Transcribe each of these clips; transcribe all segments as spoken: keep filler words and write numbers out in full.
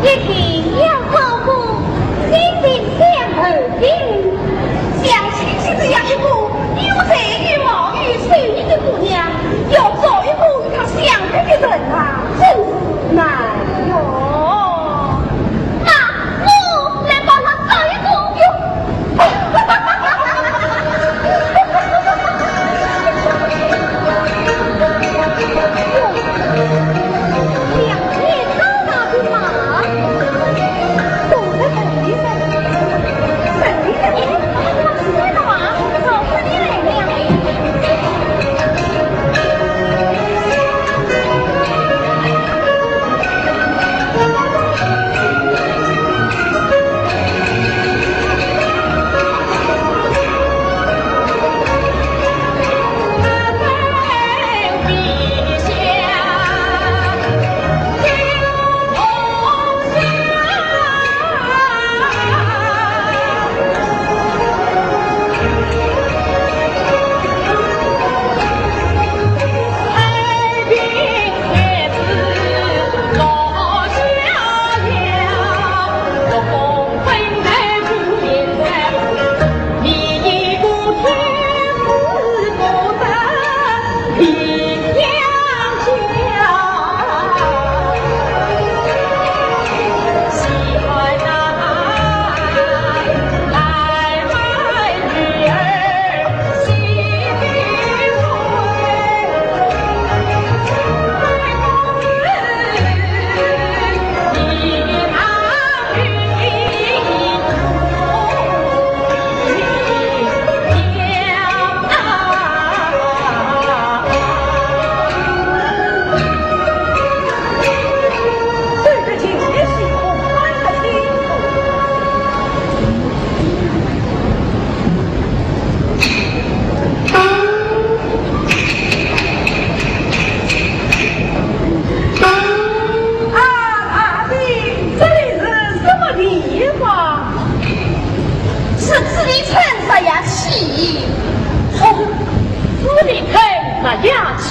一定要好过，心心相印。像青青这样一个有才有貌有手艺的姑娘，要找一个与她相配的人啊，真是难哟。那我来帮她找一个哟。 啊，大人，这里是什么地方？是紫禁城。哎呀，去！哦，紫禁城。哎呀，去！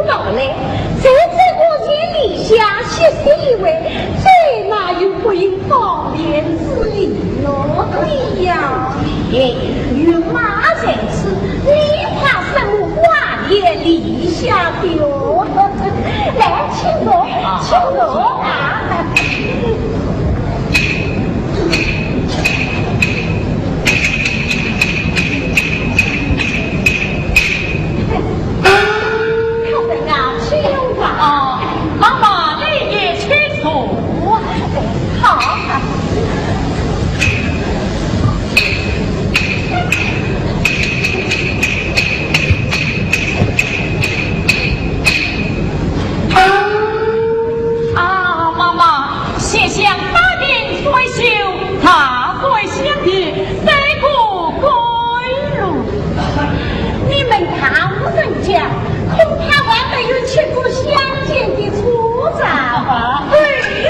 到来，在这个夜里下歇息一会，这哪有不应放便之理呢？对呀，哎，有马在此，你怕什么花天里下的哦？来，请坐，请坐啊！啊，妈妈，你也请坐。好。啊，妈妈，先生大殿衰朽，大衰相替，谁可归路？你们大户人家，恐怕还没有吃过乡间的粗茶吧？对呀。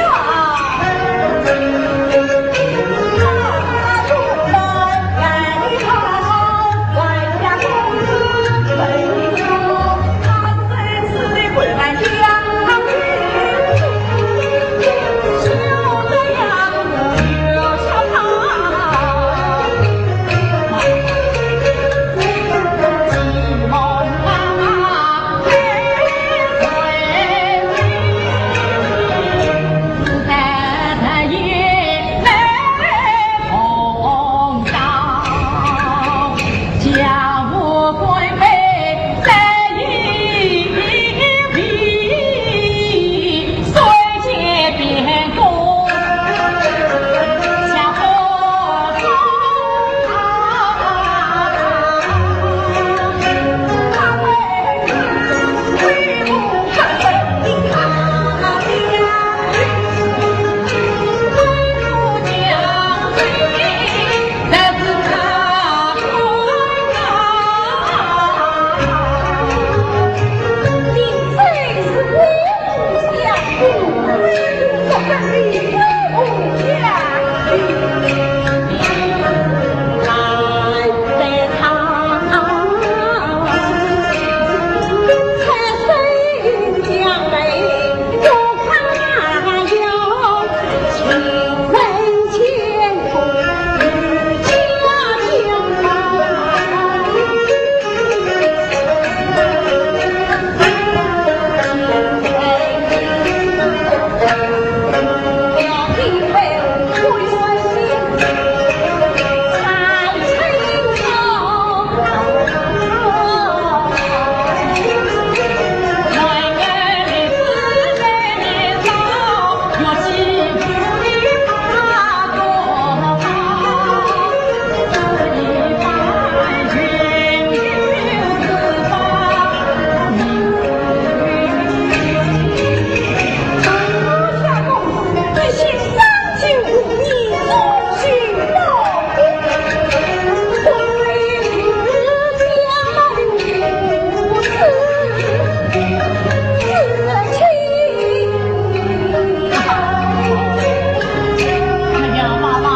哎呀，妈妈，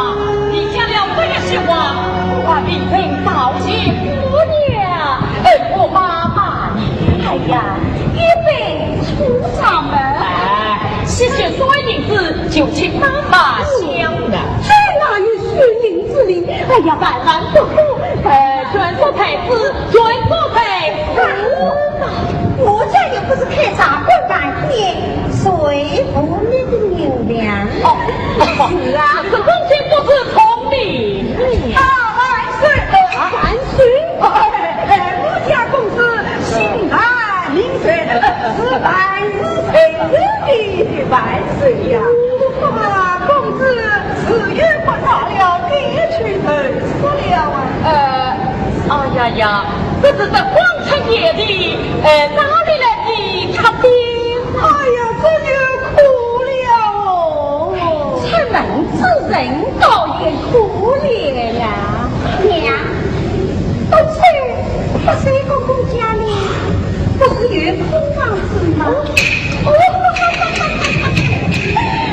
你讲了这些话，我病人道歉不了。哎，我妈妈，哎呀，一杯粗茶嘛。哎，些许碎银子就请妈妈消了。这哪有碎银子哩？哎呀，万万不可！哎，转说太子，转说太子。我家又不是开茶馆开店，谁付你的银两？哦，是啊，这公子不知聪明。啊，万岁！啊，万岁！哎，哎，我家公子姓万名垂，是万世垂柳的万岁呀！啊，公子自幼不差了，该去投宿了啊。呃，哎呀呀，这是这光天夜地，呃，哪里来的客店？哎呀，这就苦了哦。出门之人倒也可怜啊。娘，不是，不是公公家里，不是有空房子吗？哦，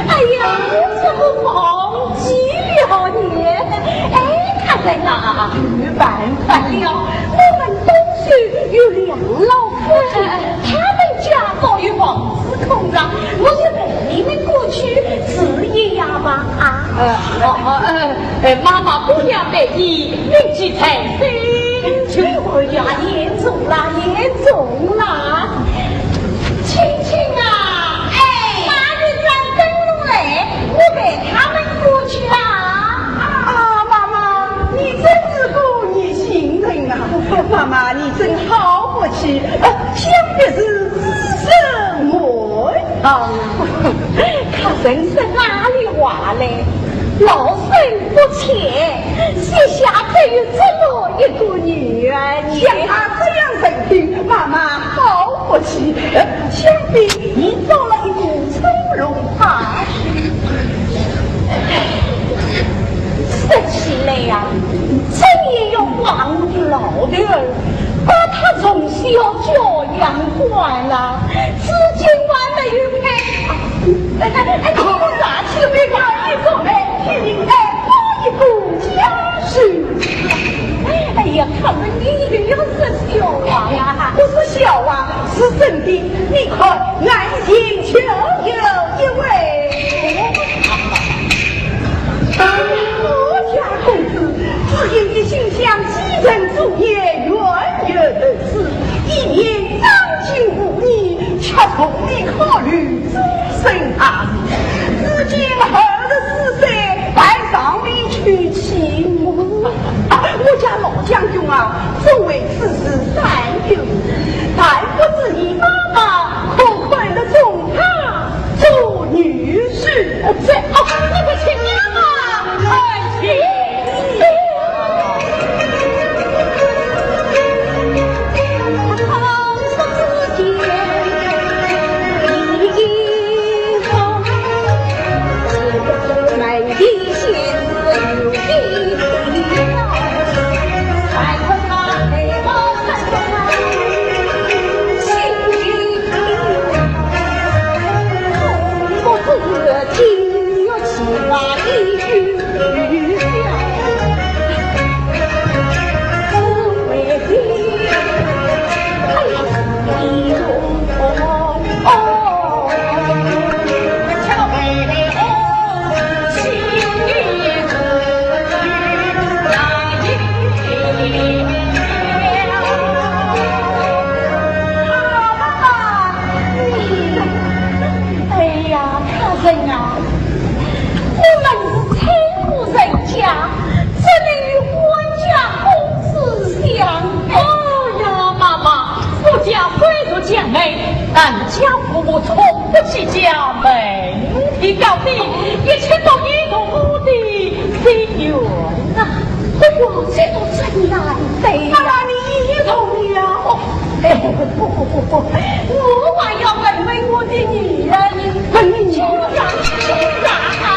哎呀，我怎么忘记了呢？哎，看在那，没办法了，我们东首有两老夫妻，他们家呃，哦，哦，呃，呃，妈妈姑娘待你，命既在身。哎呀，严重了，严重了！青青啊，哎，把你让灯笼来，我陪他们过去啊。啊，妈妈，你真是个热心人啊！妈妈，你真好福气，呃，想必是自身我。 啊，客人是哪里话嘞？老身不才，膝下只有这么一个女儿呢。像她这样人品，妈妈好福气。呃，想必你做了一个出龙大师。说起来呀，真也要怪我的老头儿，把她从小教养惯了， 至今还没有配。哎，哎，哎，你们拿起来，一种来，替你来报一个家书。哎呀，他们你又要说笑话呀？不是笑话，是真的。你看，眼前就有一位。我家公子，只因一心想继承祖业，远远而 是一年将近五年，却从未考虑终身大事。如今二十四岁，拜上面娶妻。啊，我家老将军啊，总为此事担忧。但不知你妈妈可看得中他 做女婿。这，哦，你不请娘啊？哎，请。哎呀，大人啊，我们是村户人家，怎能与官家公子相比？哦呀，妈妈，我家虽是将门，但家父母从不起家门。你高兴，一切都依从我的心愿啊。哎呦，这个真难得呀。那么你依从了？哎，不，不，不，不，我还要问问我的女儿呢。问你女儿？就让，就让啊！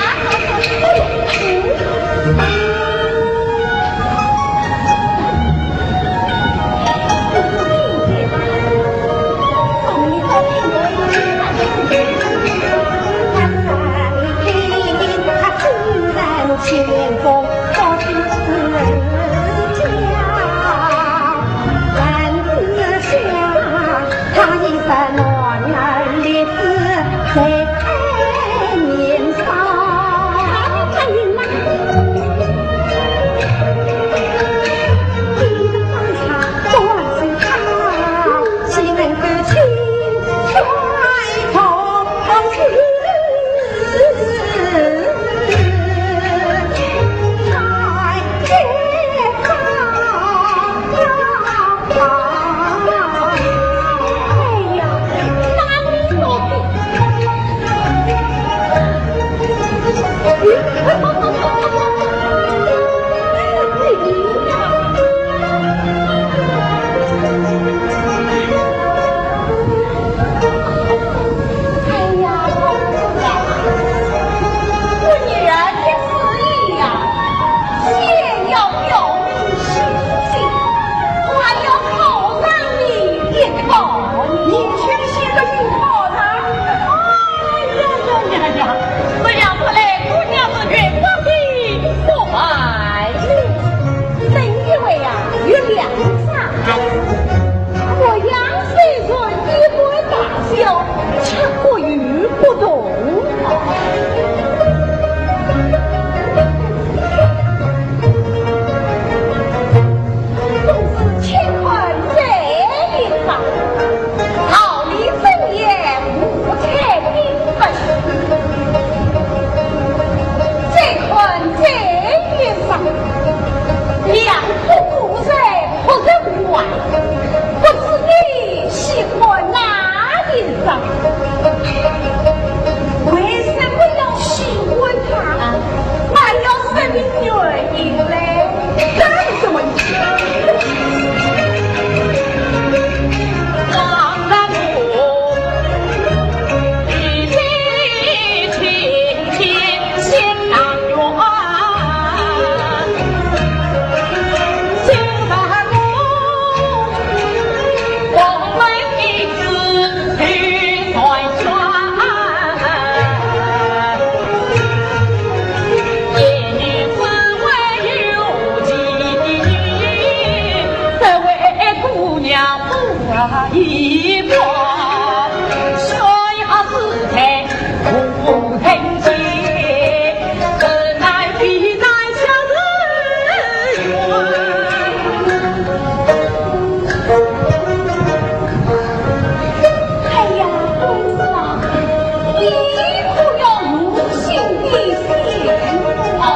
为什么要喜欢他？还要说明原因嘞？这是什么意思？哎呀，公子啊，你可要用心的想啊。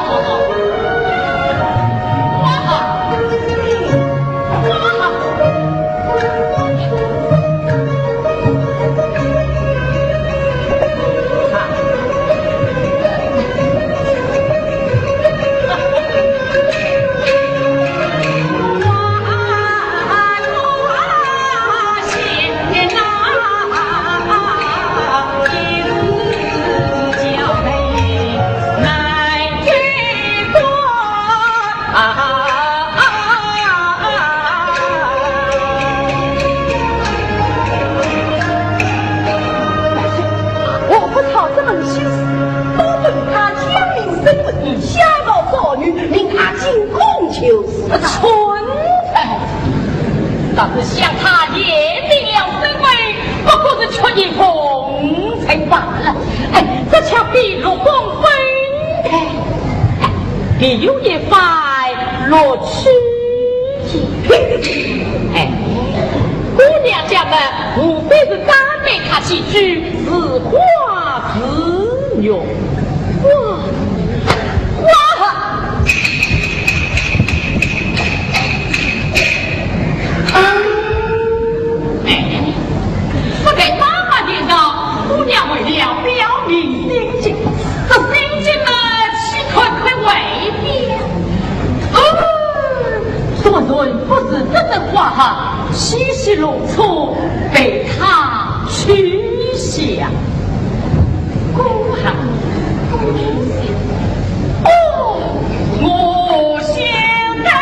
我不操这门心思，都等他天明身份，下到少女，命他进宫就是。啊，蠢材！倒是想他也明了身份，不过是缺一红尘罢了。哎，这却比落宫分开，哎，别有一番乐趣。 哎，姑娘家们无非是搭配他几句，自花自玉。哇，哇！哎，不在妈妈面上，姑娘为了表明心迹，这心迹嘛，岂可以外表？哦， 做人不是真正花好，稀稀落错被他取笑。公子，公子，哦，我晓得了。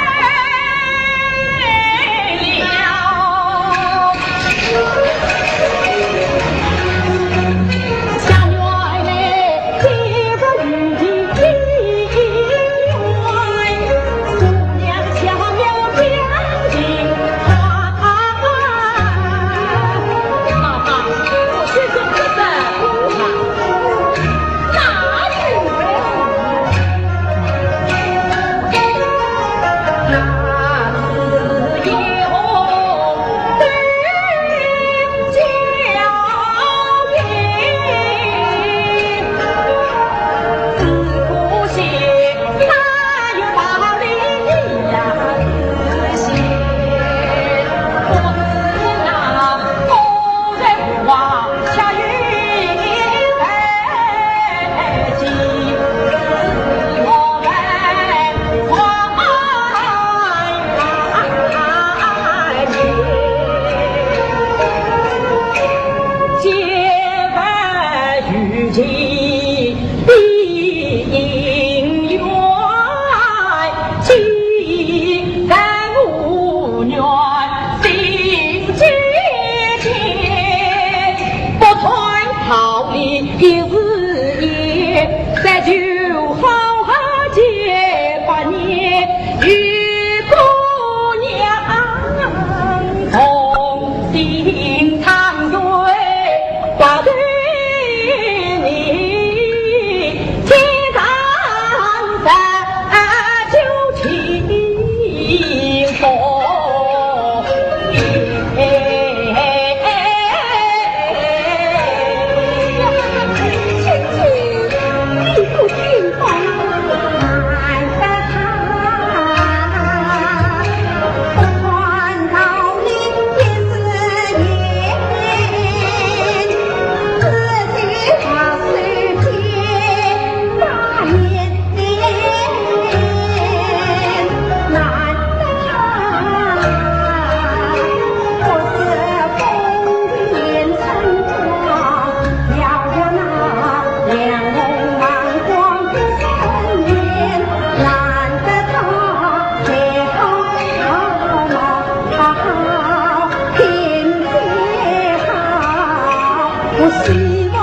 我希望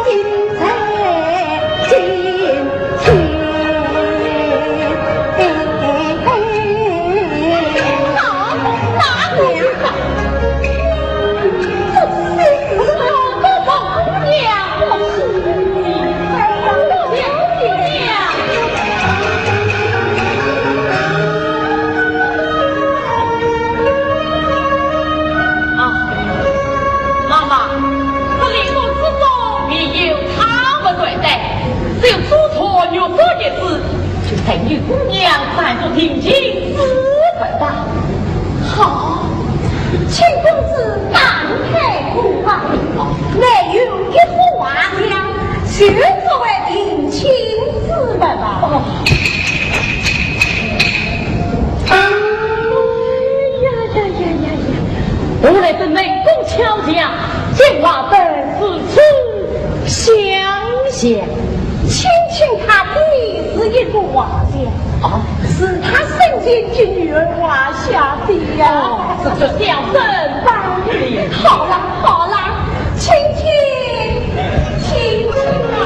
你在今天。好，那就好。这是我的姑娘，我是你的姑娘。 啊，妈妈，这林宫之中没有他们对待，只有朱雀玉手一指，就待你姑娘暂时定情之人吧。好，请公子打开书房，内有一幅画像，就作为定情之物吧。哦。 哎呀呀呀呀呀！我来等内宫巧匠，将画本自此镶嵌。青青他的是一个画像，啊？是他生前给女儿画下的呀。哦，这就小生办理。好了，好了， 请，请，请进来。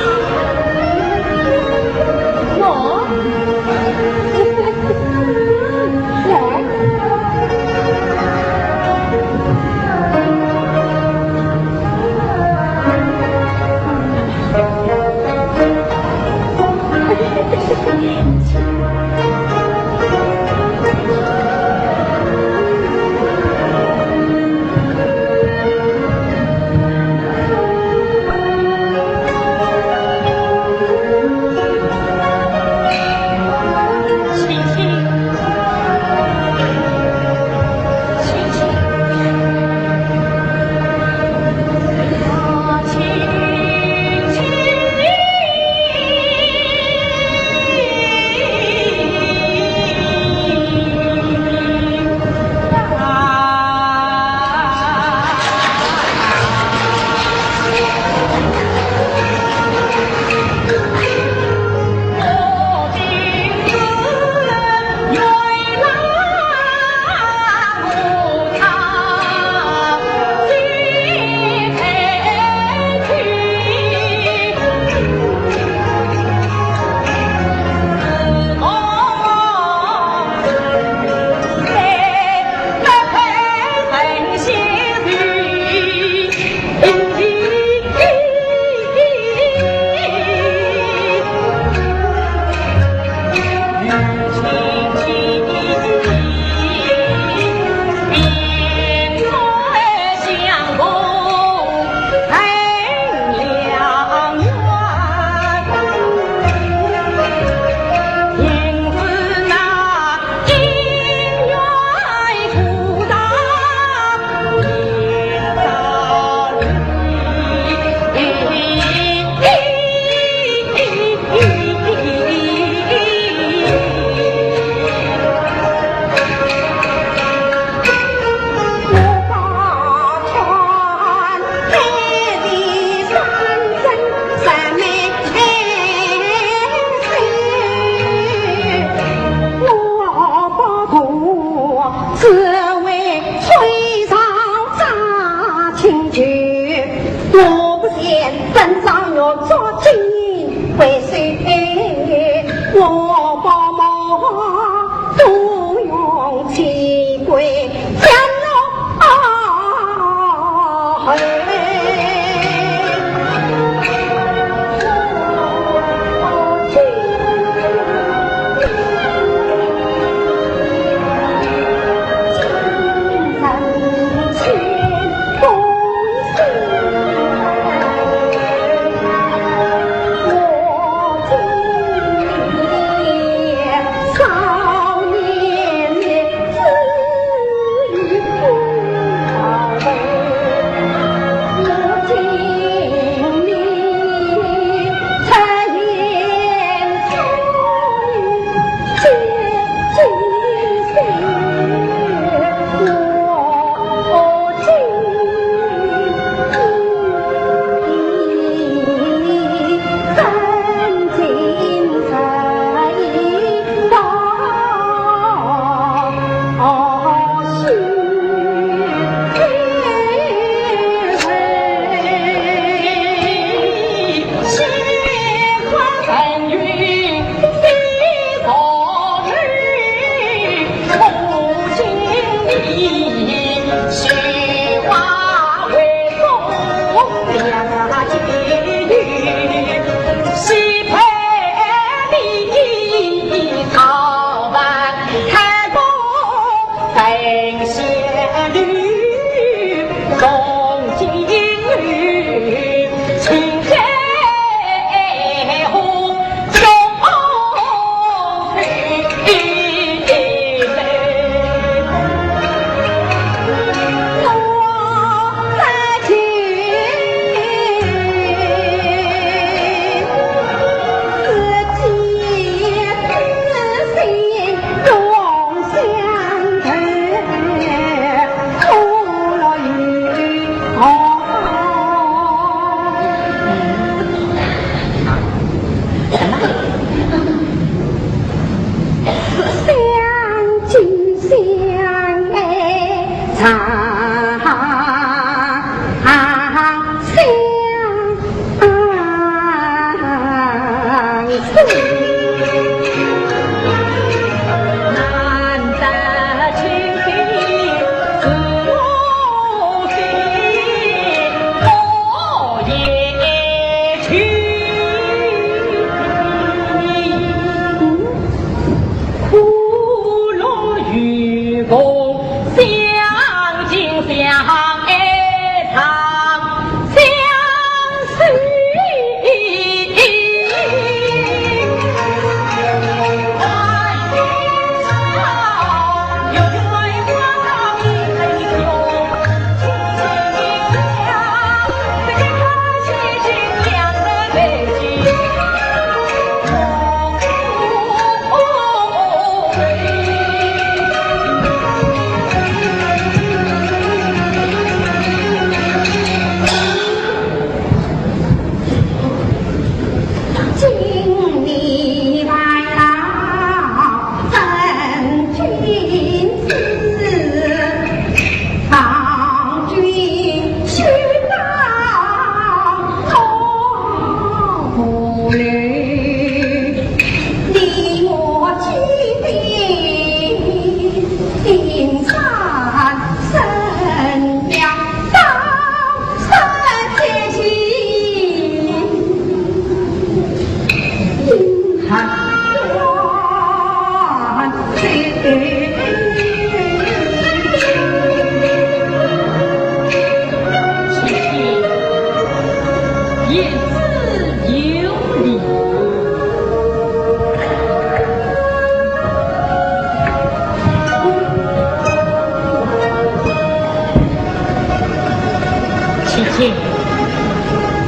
我，来。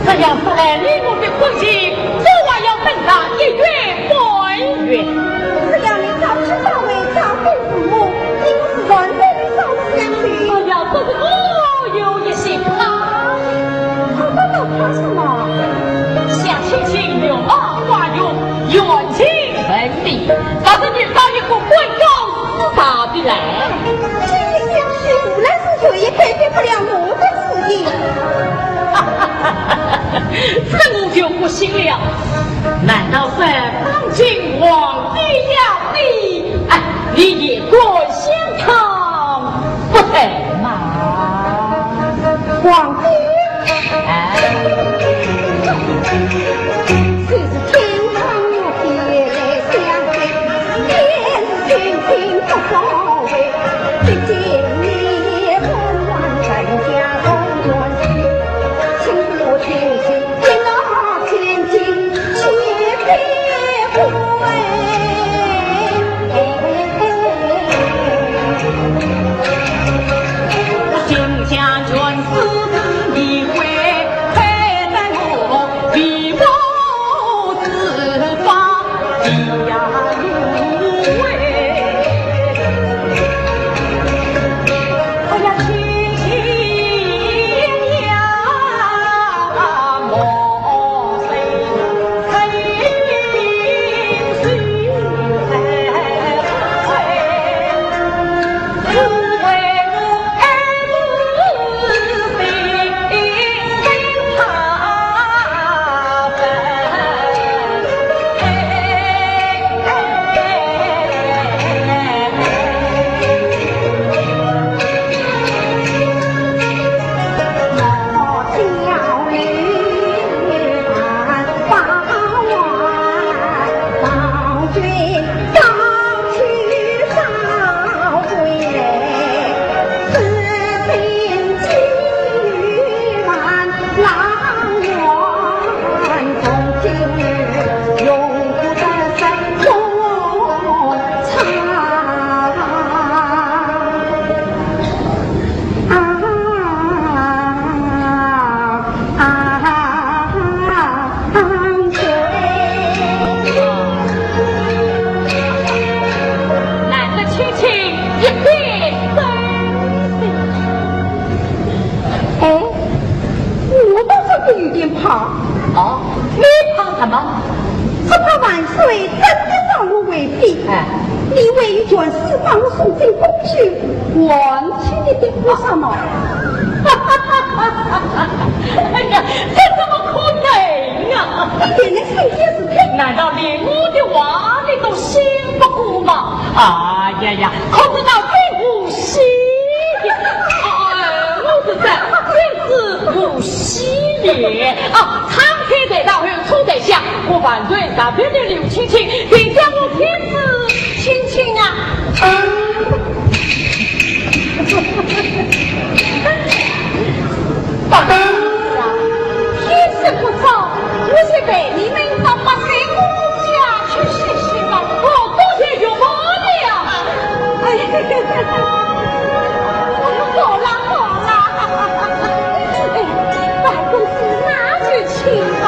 这样说来，你我的婚期，早晚要等上一月半月。只要你早去早回，早婚父母，你我是断绝的少了相聚。哎呀，这是我有一些怕。怕不得怕什么？想亲亲，远望花云，远近闻名，倒是遇到一个官高势大的来。这一想去，无论如何也改变不了我的主意。这我就不信了。难道是当今皇帝要你，哎，你也敢相抗，不成吗？皇帝，哎。难得亲亲一别分手。哎，我倒是有点怕。哦，你怕什么？只怕万岁真的召我回避，哎。你会以权势把我送进宫去，还清你的不是吗？哎呀，这怎么可能啊？你现在身体是病，难道连我的话你都信不过吗？哎呀呀，可知道这无戏的。哎，我是这，这是无戏的。啊，苍天在上，横冲直撞，我万岁大兵的刘青青，谁叫我天子青青啊？嗯。 不好啊，天色不早，我先陪你们到八仙姑家去歇歇吧。我多谢岳母了。哎呀，好啦，好啦。哎，办公事那就请吧。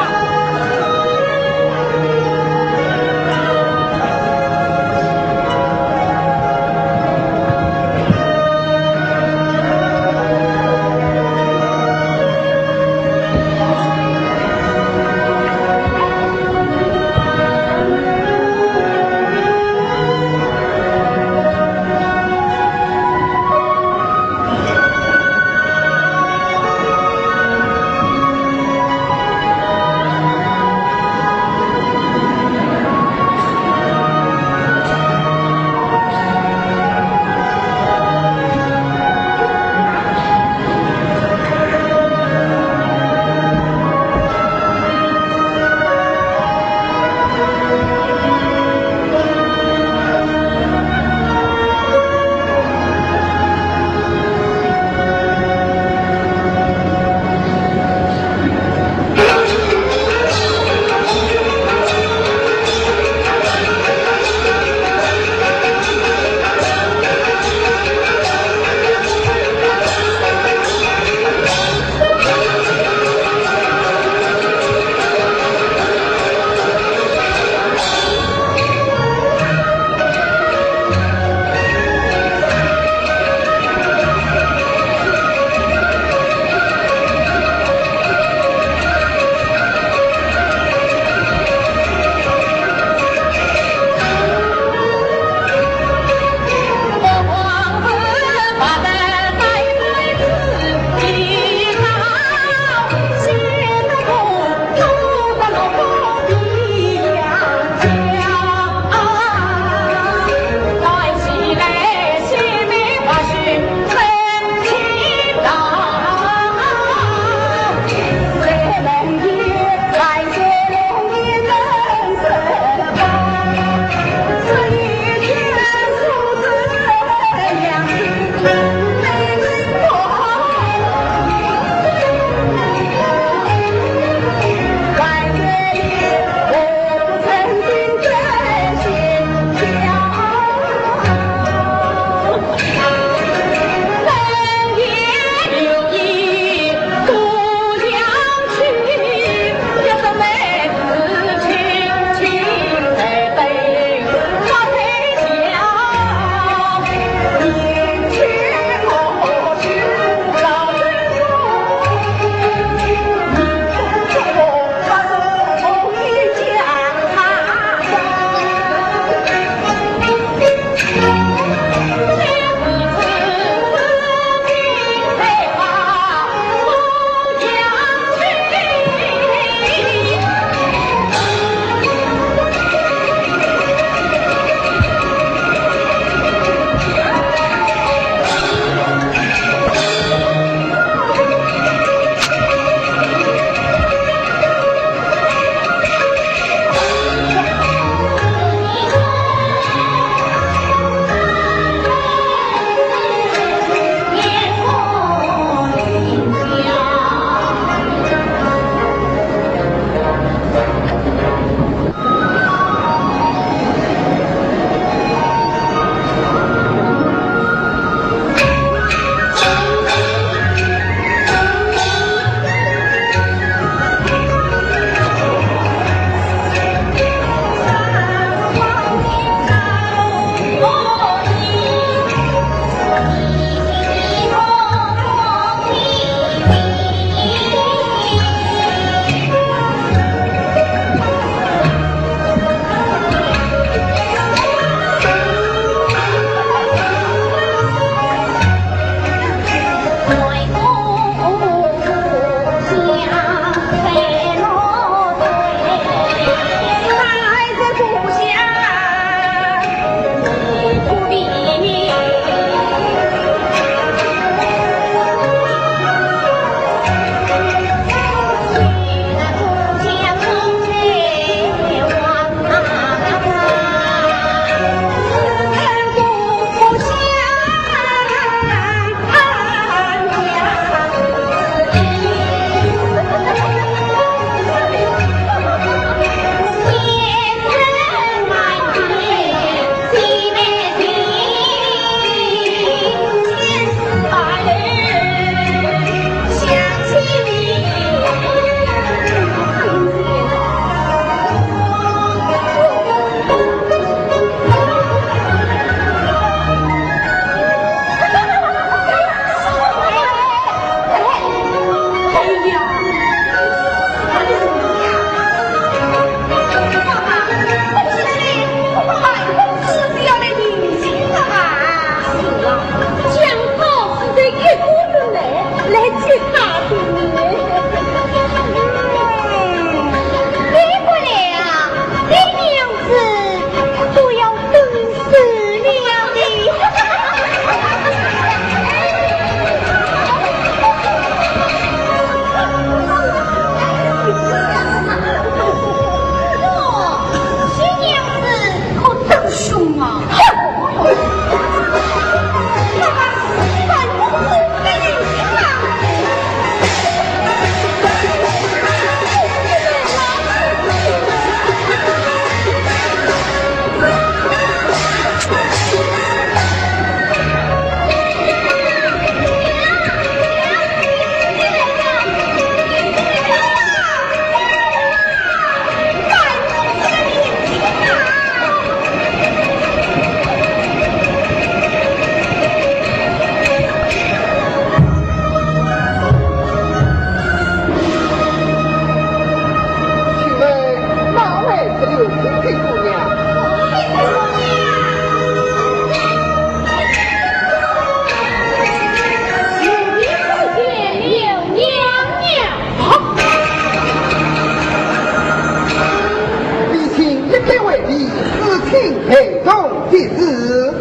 陪同的事。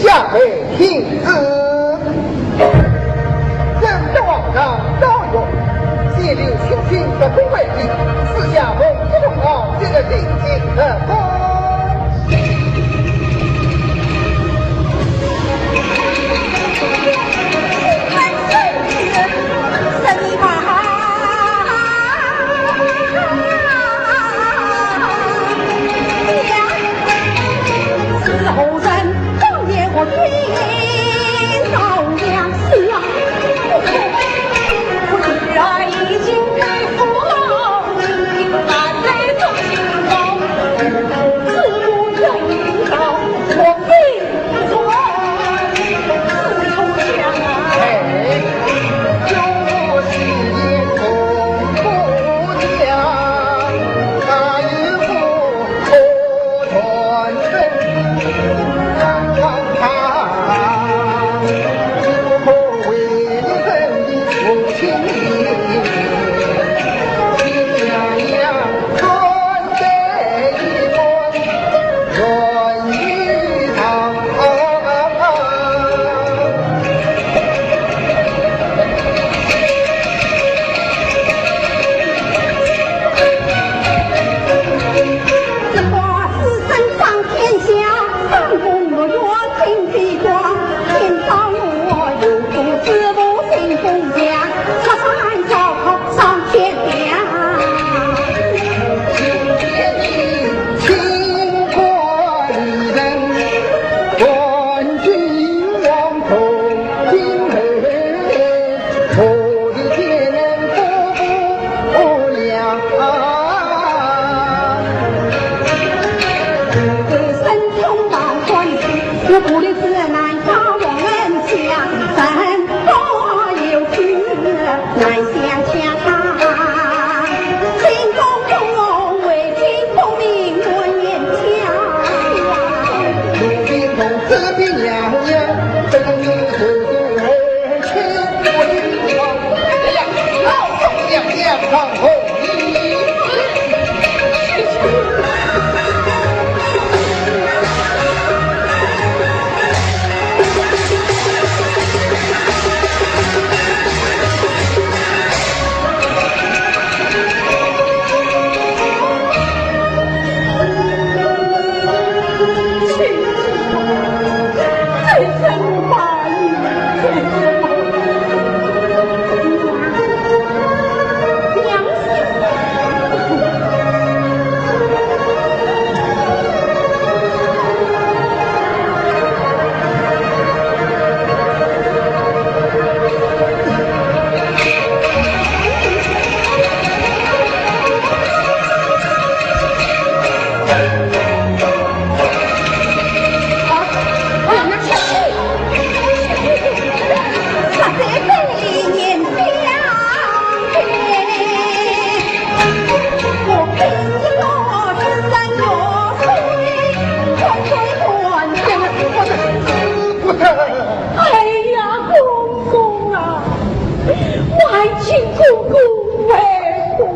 下跪请旨。朕的皇上到哟，谢刘兄请的恭维礼，赐下凤翼龙袍，这个定金得功。哎呀，公公啊，万请公公为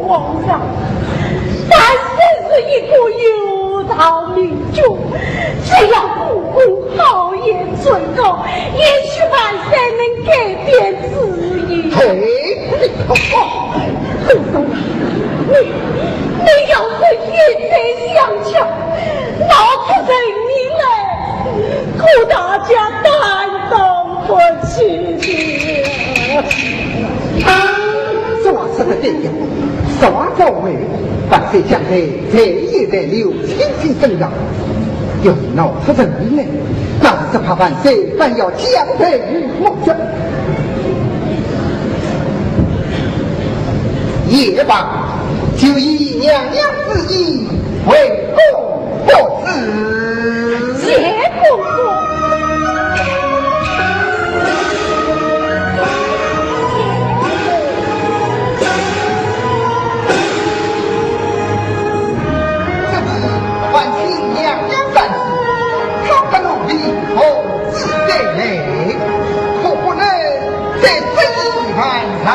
皇上，咱真是一个有道明君，只要公公好言忠告，也许俺才能改变主意。嘿，公公啊，你，你要是一再相劝， 老夫人你来，可大家担当不起的。啊，这话说得对呀，实话告白，万岁将来再也在刘青青身上，要是老夫人你来，那是只怕万岁反要将罪于我这。也罢，就依娘娘之意，回宫 不是。谢公公。这是万岁娘娘办事，她的奴婢奉旨而来，可不能再这般了。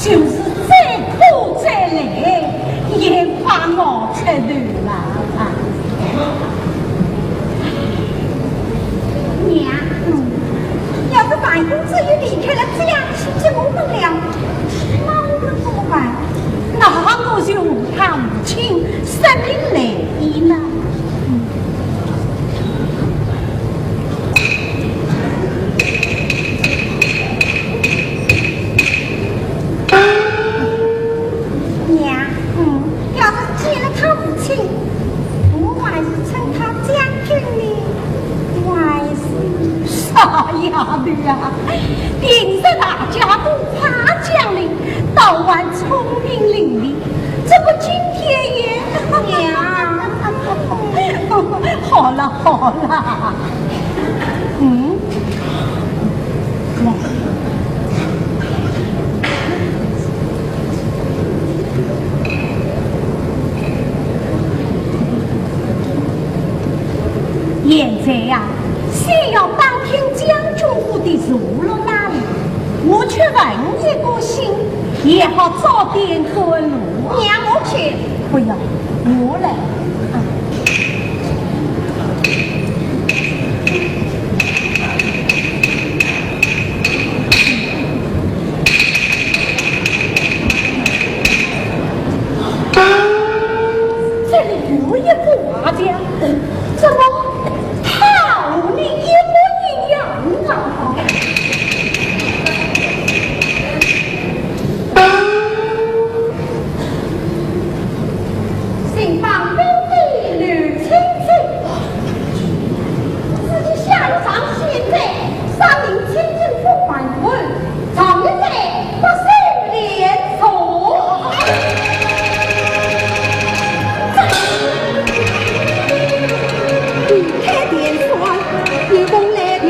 就是再苦再累，也快熬出头了啊。娘，嗯，要是范公子又离开了这样去接我们了，那我们怎么办？那我就和他父亲商量来意呢。 娘，嗯，要是见了他父亲，我还是称他将军呢，还是……傻丫头啊，平时大家都夸奖你，倒还聪明伶俐，怎么今天也……娘，好了好了，嗯。 现在呀，先要打听将军府的坐落哪里，我去问一个信，也好早点赶路。娘，我去。不要，我来。啊。 这里有一个画家，怎么他和你一模一样啊？ 新房东的刘青青，自己下了场现在，上林清政府办官，状元在不受连坐。离开田庄，一同来的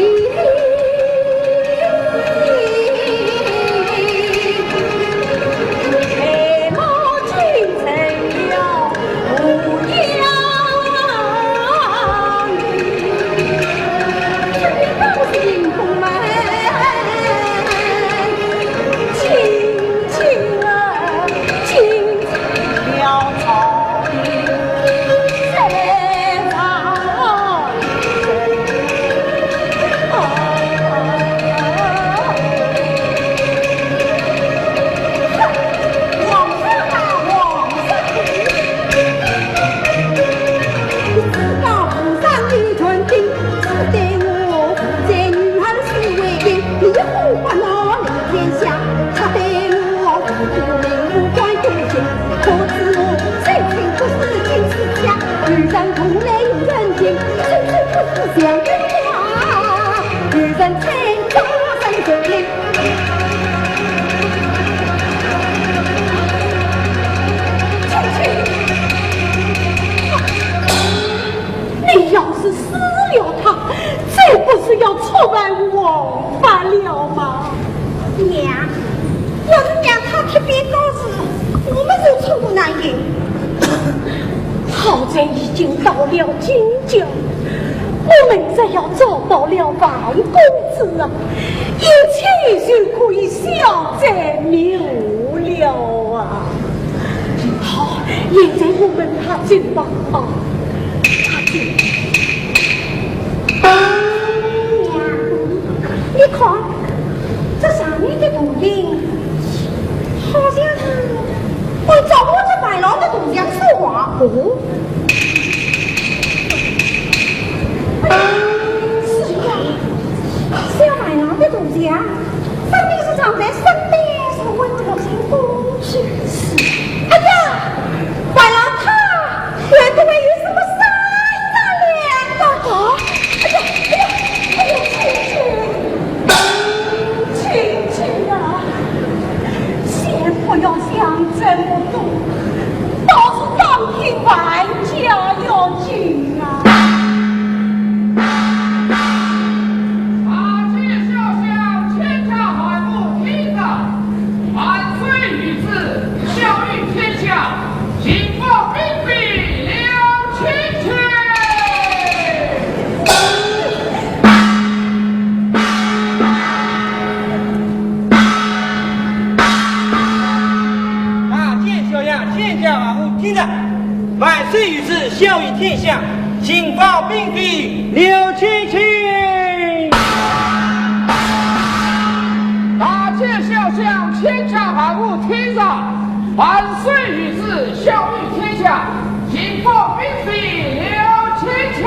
你要是死了他，这不是要触犯王法了吗？娘，要是让他特别告诉，我们就寸步难行。好在已经到了京郊，我们只要找到了范公子啊，一切就可以消灾灭祸了啊。 好，现在我们踏进吧，啊，踏进。哎呀，你看，这上面的图形好像是按照我这白狼的图像说话。哦，是呀，小白狼的图像。 分明是藏在身边，是为了进宫去。哎呀，白狼他会不会有什么三长两短？啊，哎呀，哎呀，哎呀，青青，青青啊，先不要想这么多，倒是打听范家要紧啊。孝于天下，秦法并非刘青青。大街小巷，天下万物，天上万岁御旨，孝于天下，秦法并非刘青青。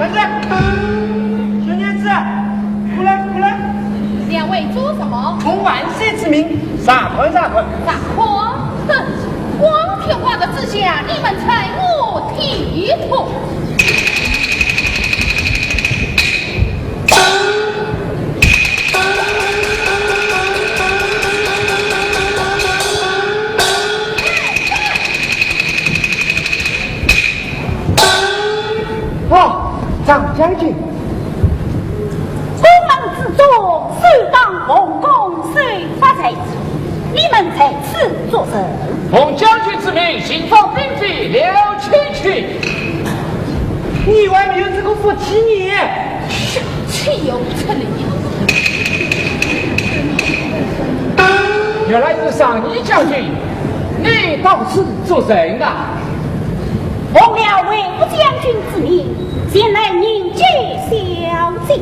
儿子，小娘子， 过来，过来。两位做什么？奉万岁之命，查看，查看。查看？哼，光天化日之下，你们在我地头。 哦，张将军。宫门之中，首当奉公，首发财主，你们在此作甚？奉将军之命，寻访并非刘青青。你还没有这个福气呢。岂有此理！原来是上义将军，你到此作甚啊？ 奉了魏武将军之命，前来迎接小姐。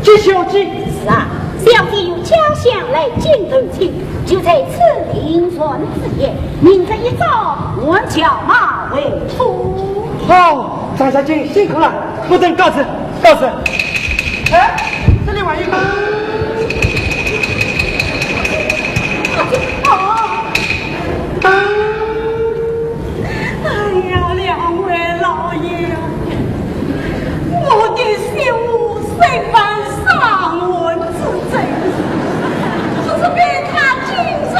接小姐？是啊，小姐由家乡来京投亲，就在此停船之夜，明日一早换轿马回府。哦，张将军辛苦了，不曾告辞，告辞。哎，这里还有一个。啊！ 哎呀，两位老爷，我的媳妇身犯伤寒之症，可是被他亲手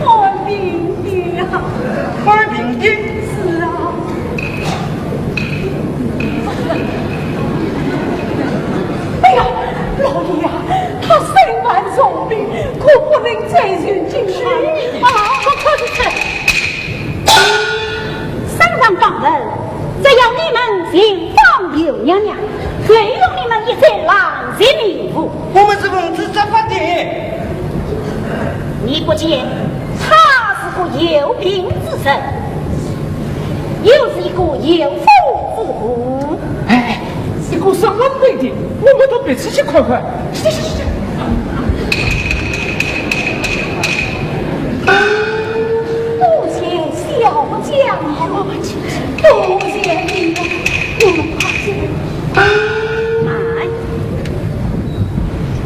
看病的呀。看病的？是啊。哎呀，老爷呀，他身犯重病，可不能再受惊吓。啊，快快去看。 上上榜文，只要你们寻访刘娘娘，任用你们一切狼藉民妇。我们是奉旨执法的。你不见她是个有病之人，又是一个有妇之妇。哎，这个是我们的，我们都别出去看看。去去去去。 多谢小将军，多谢你们，你们快请。哎，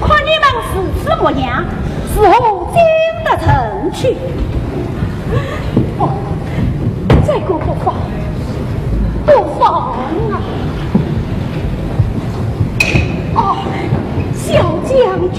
看你们如此模样，如何进得城去？哦，这个不妨，不妨啊！哦，小将军。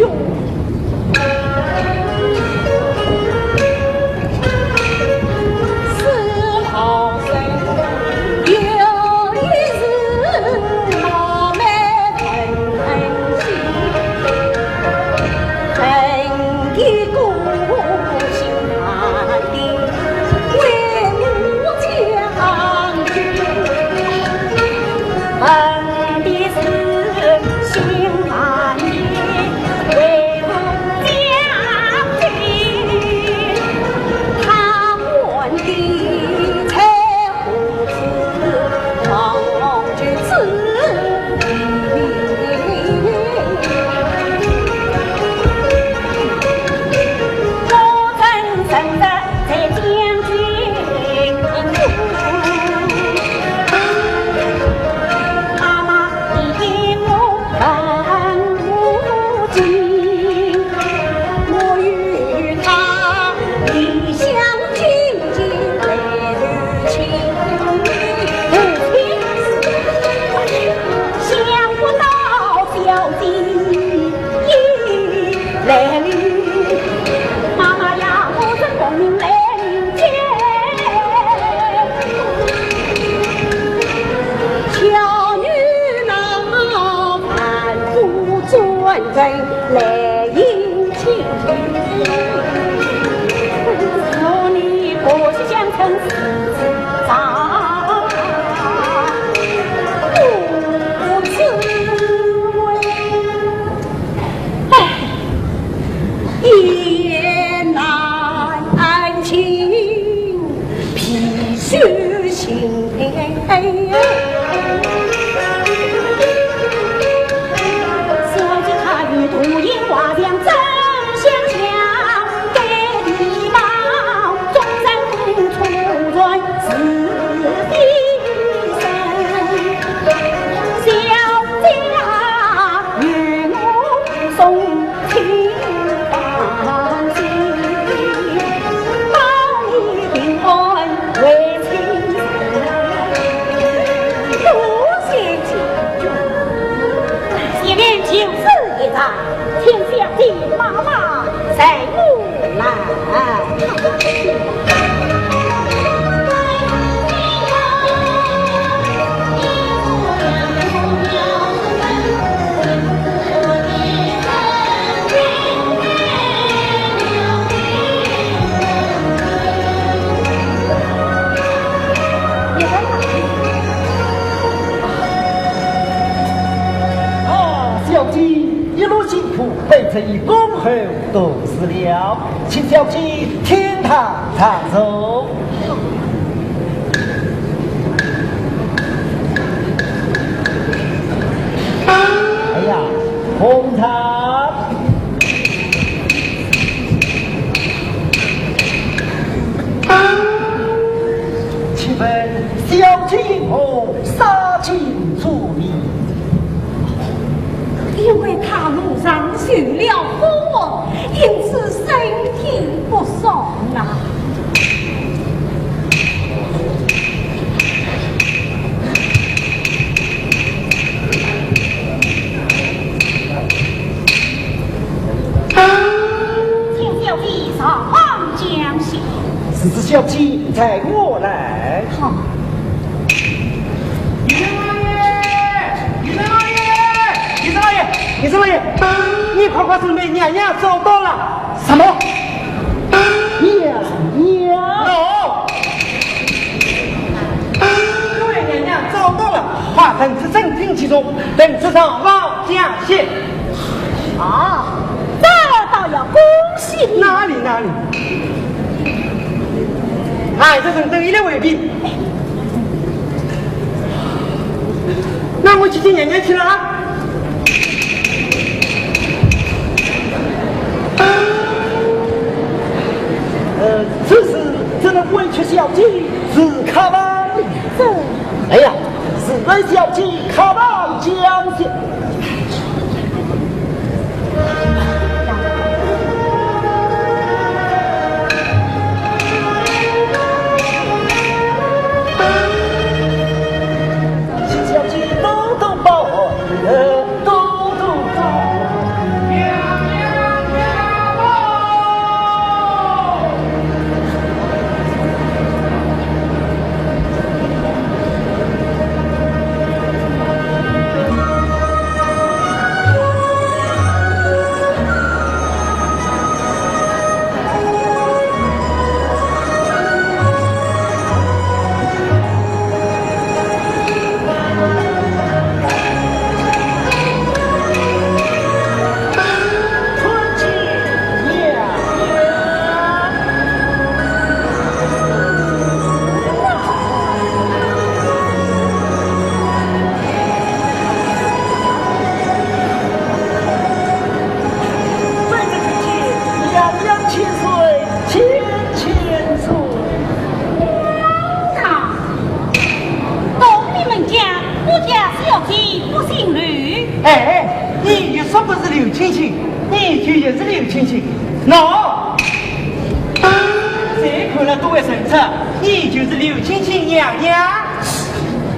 为妻多谢千岁，前面就是一场，请小姐慢慢随我来。 啊，小姐，一路辛苦，卑职已恭候多时了，请小姐厅堂上坐。哎呀，红茶。 请问小姐因何杀进左营？因为她路上受了风寒，因此身体不爽啊。 请小姐上房讲戏。是，是，小姐在我来。好。女生老爷，女生老爷，女生老爷，女生老爷，你快快准备，娘娘找到了。什么？娘娘？喏。 各位娘娘找到了，快呈至正厅其中，等着上房讲戏。啊，这倒要恭喜你。哪里哪里，俺这人等一来回避，那我去见娘娘去了啊。 呃，此事怎能委屈小姐自客房？这，哎呀，自然小姐客房讲戏。请小姐多多包涵。 嘟嘟嘟。娘娘千岁，千千岁。啊，到你们家，我家小姐不姓刘。哎，你又说不是刘青青，你就也是刘青青。喏，谁看了都会认出，你就是刘青青娘娘。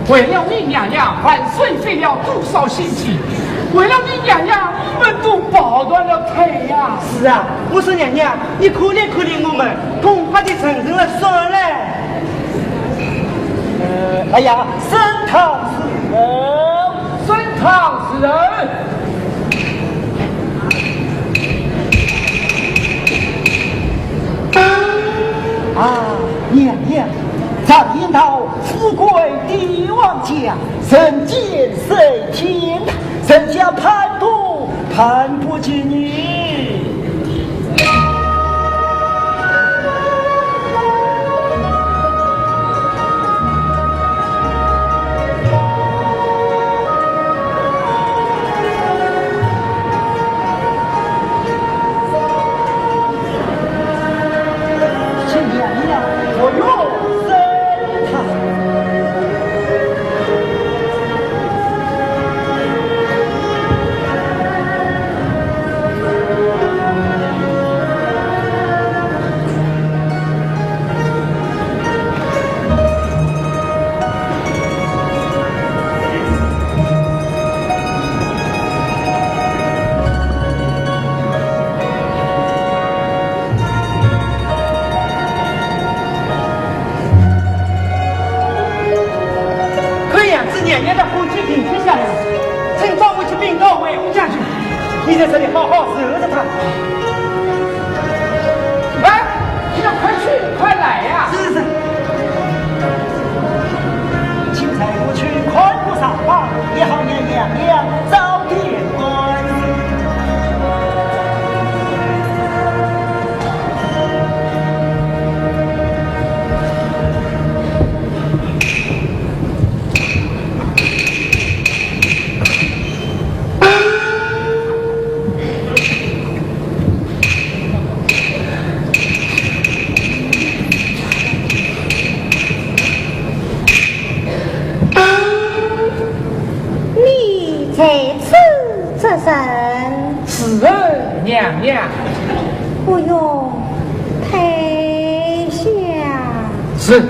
为了你娘娘，万岁费了多少心机，为了你娘娘，我们都抱断了腿呀。是啊，我说娘娘，你可怜可怜我们，恐怕得成人了算了。呃，哎呀，升堂侍候，升堂侍候。啊，娘娘，常言道， 富贵帝王家，人贱谁添？人家攀不，攀不及你。现在火气平息下来了，请抓我去禀告为公将军，你在这里好好伺候着他。哎，你们快去，快来呀！是，是。请随我去看过上房，也好让娘娘早点关心。你在此作甚？是，娘娘。哎呦，太下。是。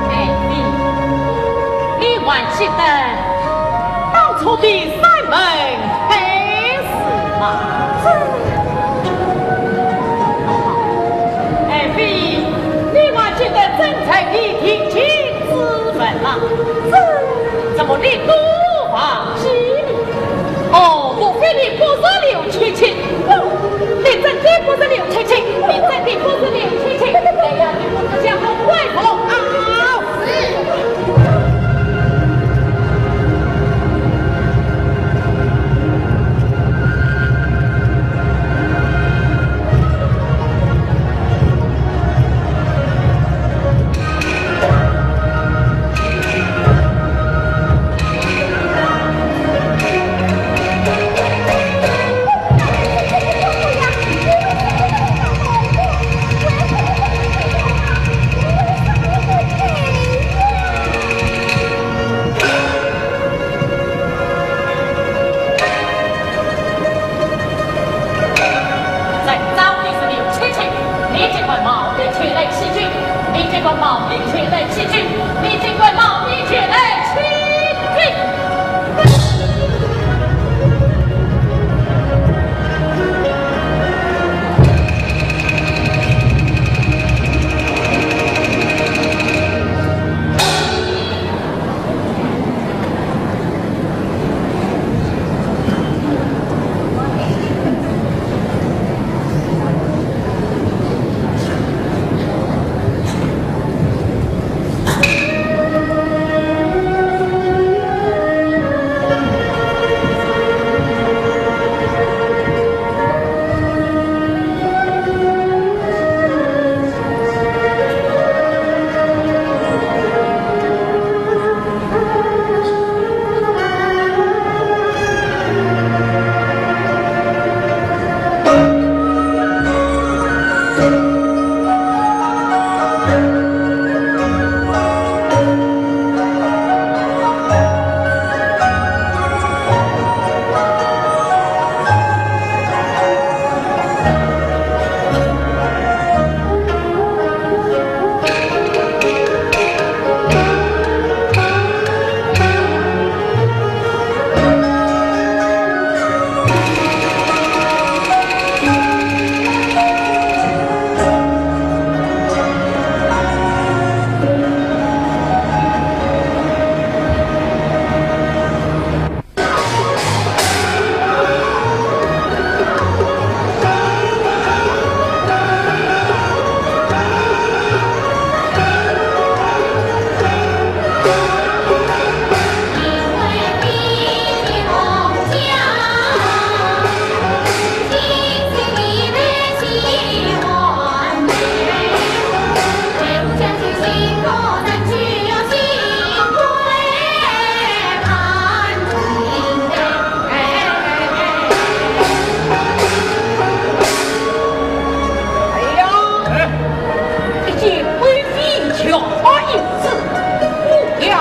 哎，你，你还记得当初的山门黑市吗？哎，你，你还记得征才的定亲之门吗？这，怎么你都忘记了？哦，莫非你不是刘青青？不，你真的不是刘青青，你真的不是刘青青，哎呀，你不是想好怪我啊！哎呀，哎，一见贵妃叫花一子，我呀，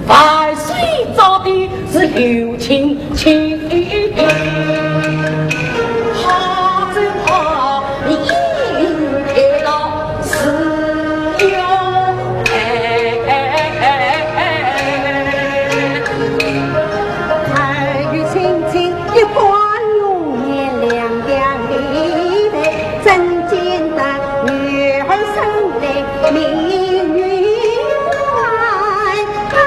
万岁早的是有亲亲，好真好，你一路来到是有哎。哎，有亲亲，有官有面，两两的。 真见得女儿生来命运坏。哎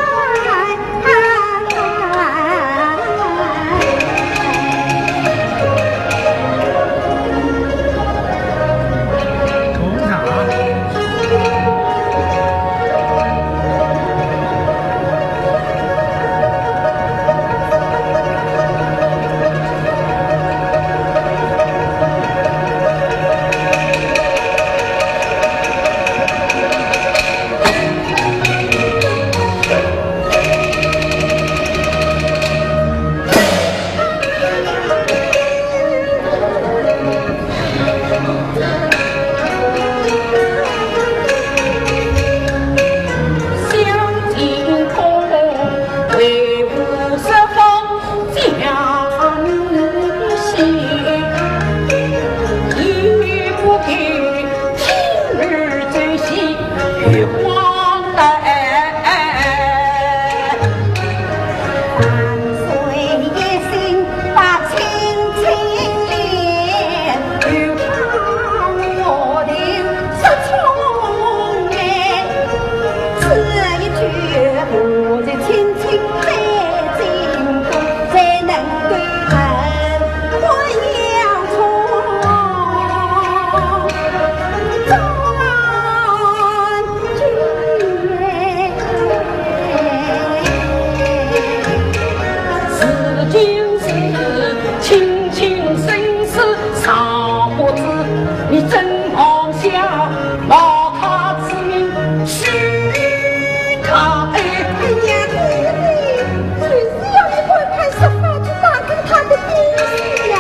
呀，对对对，就是要你观看十八度大哥他的兵呀。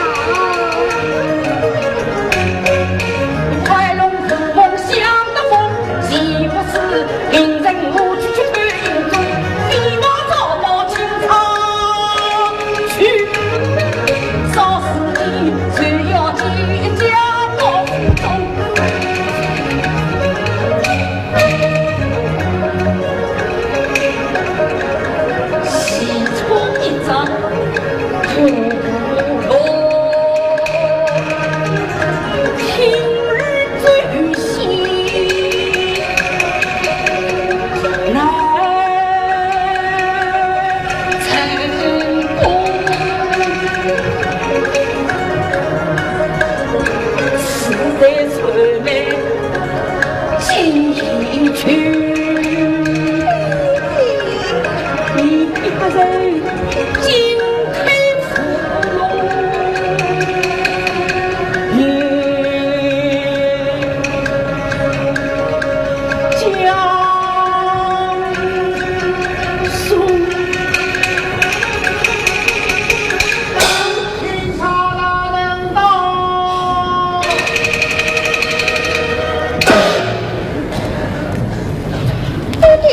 爹爹，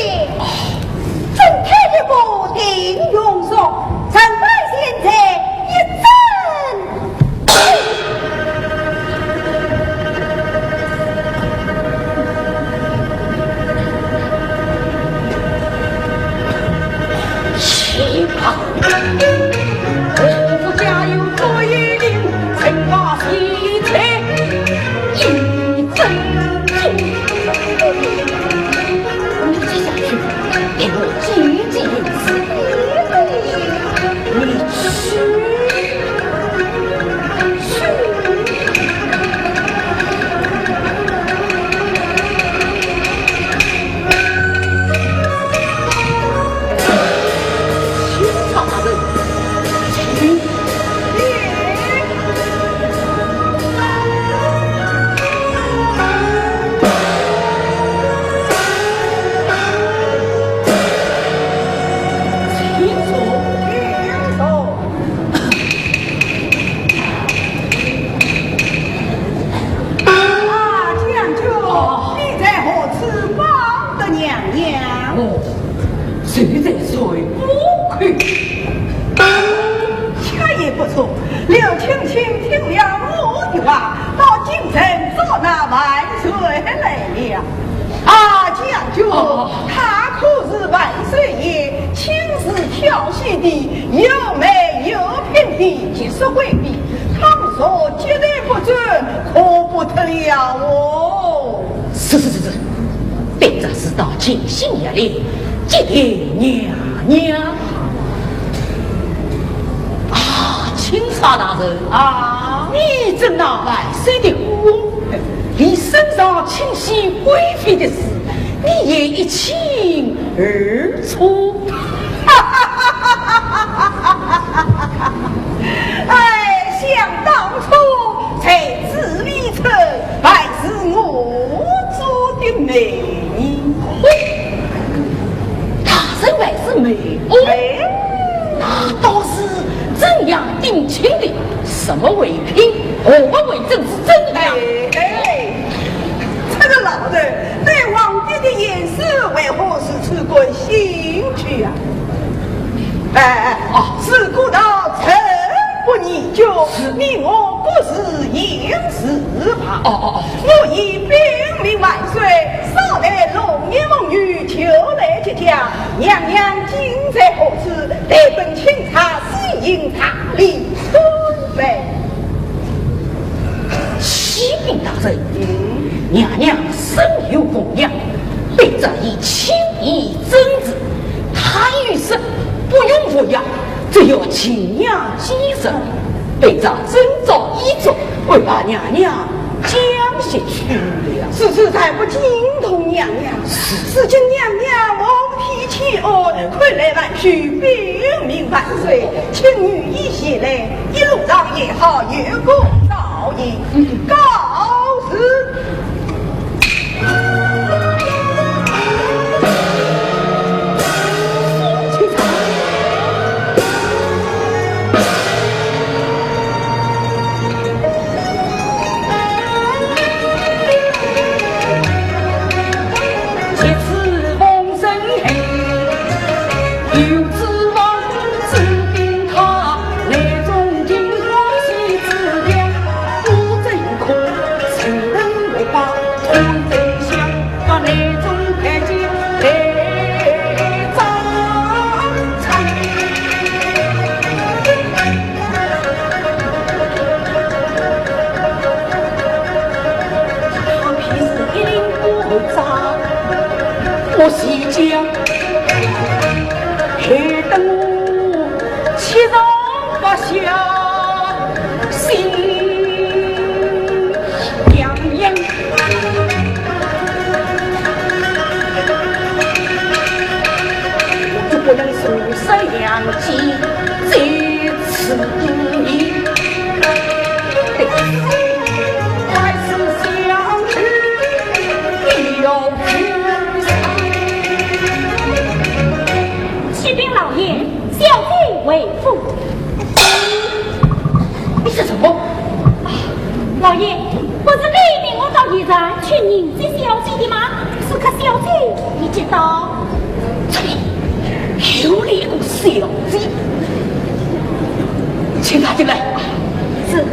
朕退一步定荣辱，臣拜现在一朕。谁不去？倒也不错，刘青青听了我的话，到京城找那万岁来了。啊，将军，哦。他可是万岁爷亲自挑选的，又美又品的，绝色贵嫔，倘若接待不周，可不得了哦。是是是是，对这事倒尽心一意，接待娘娘。啊，钦差大人啊，你正拿万岁的恩，你身上清洗贵妃的事，你也一清二楚。哎，想当初在紫禁城，还是我做的媒呢。大人还是媒哦？哎。那倒是，怎样定亲的？什么为嫔，何物为证，是怎样？哎，哎，这个老头，对皇帝的言辞为何如此感兴趣啊？哎，哎，哦。自古道臣不疑久，是。你我各自行事吧。哦，哦，哦。我已禀明万岁，少待龙颜凤女，就来接驾。娘娘今在何处？待本钦差先行大礼参拜。启禀大人，嗯。娘娘身有凤恙，卑职已亲自诊治，她有说不用服药，只要静养几日，卑职遵照医嘱，会把娘娘降下去了。此事才不惊动娘娘。是。如今娘娘 体气哦，快来万岁，禀明万岁，请御医前来，一路上也好有个照应。告辞。我即将害得我七上八下心痒痒。 我不能受伤阳气，在此一快速相去，必要去。启禀老爷，小姐回府。 你说什么？老爷，不是你命我到驿站去迎接小姐的吗？此刻小姐已接到。这里有你一个小姐，请她进来。是。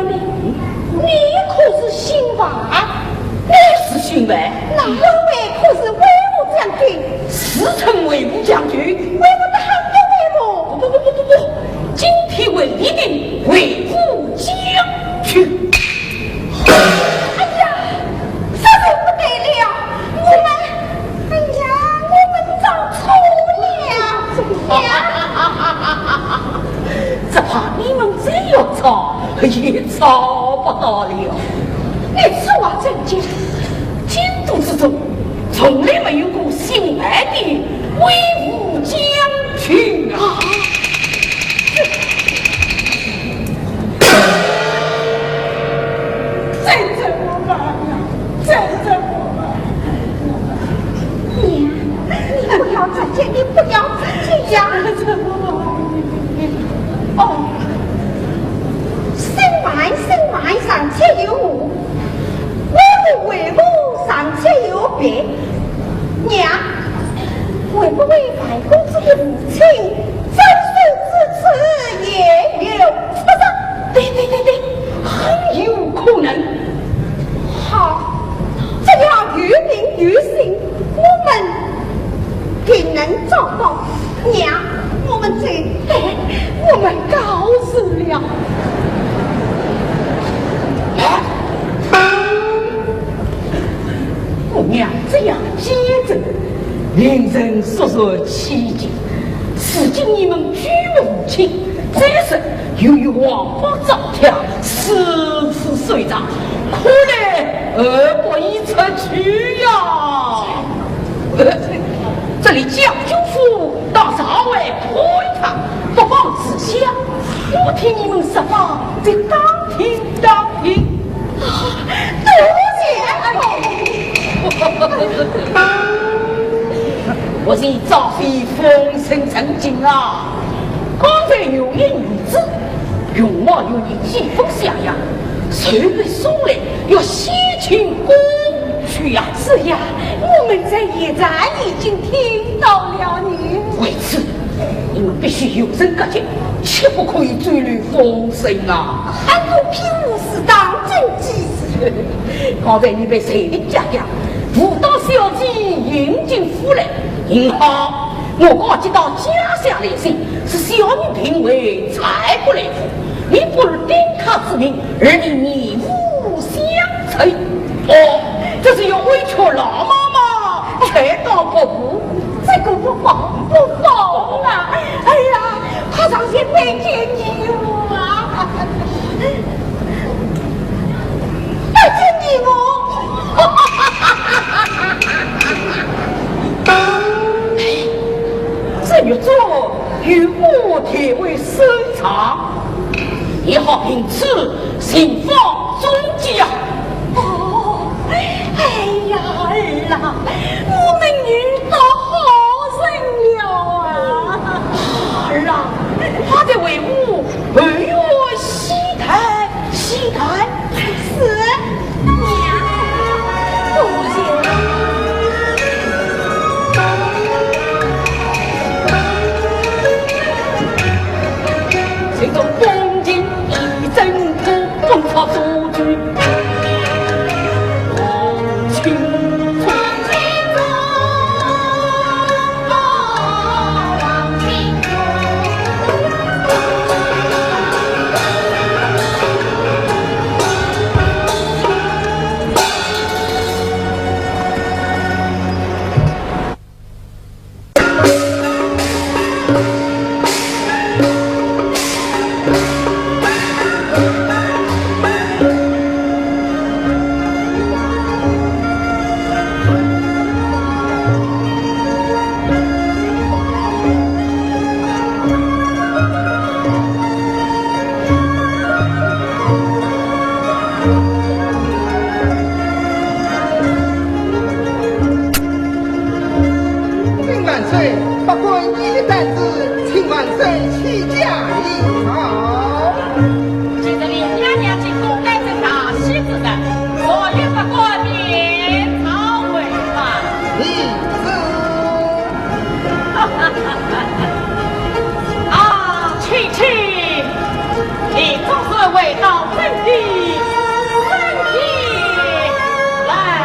你，你可是新犯？我是新犯？那两位可是威武将军？自称威武将军？威武得很的威武。不不不不不不，今天我一定威武将军。哎呀，这就不对了，我们 哎呀，我们找错了呀！这怕你们真要找，也找不到了。你此话怎讲？京都之中从来没有过姓白的威武将军啊！这怎么办呀？这怎么办？ 娘，你不要着急，你不要着急呀。哦，新犯新犯尚且有我，威武威武尚且有别。娘，会不会外公子的父亲曾孙之处也有出入？对对对对，很有可能。 好，只要有名有姓，我们定能找到。娘，我们走，哎，我们告辞了。哎，姑娘这样坚贞，令人肃然起敬。如今你们举目无亲， 这是由于王法糟蹋，四处搜查，可来而不易出去呀。呃，这里将军府到朝外看一看，不妨自下，我替你们设法在当庭打听。多谢。我是赵飞风声震惊啊！ 刚才有一女子，容貌有你几分像样，谁被送来要先请过去呀？是呀，我们在驿站已经听到了呢。为此，你们必须有人隔绝，切不可以走漏风声啊！还恐譬武士当真机智。刚才你被谁的家家舞蹈小姐引进府来，幸好 我刚接到家下来信，是小女病危，才不来府。你不如顶客之名，而你面无相随。哦，这是要委屈老妈妈，才当不服。这个不放，不放啊！哎呀，她上前拜见你啊！拜见你哦！ 这玉镯由我代为收藏，你好凭此寻访踪迹呀。哦，哎呀，儿啊，我们遇到好人了啊！儿啊，他在为我，哎呦，喜谈。 喜谈。是，娘，多谢。回到本地，身体来了。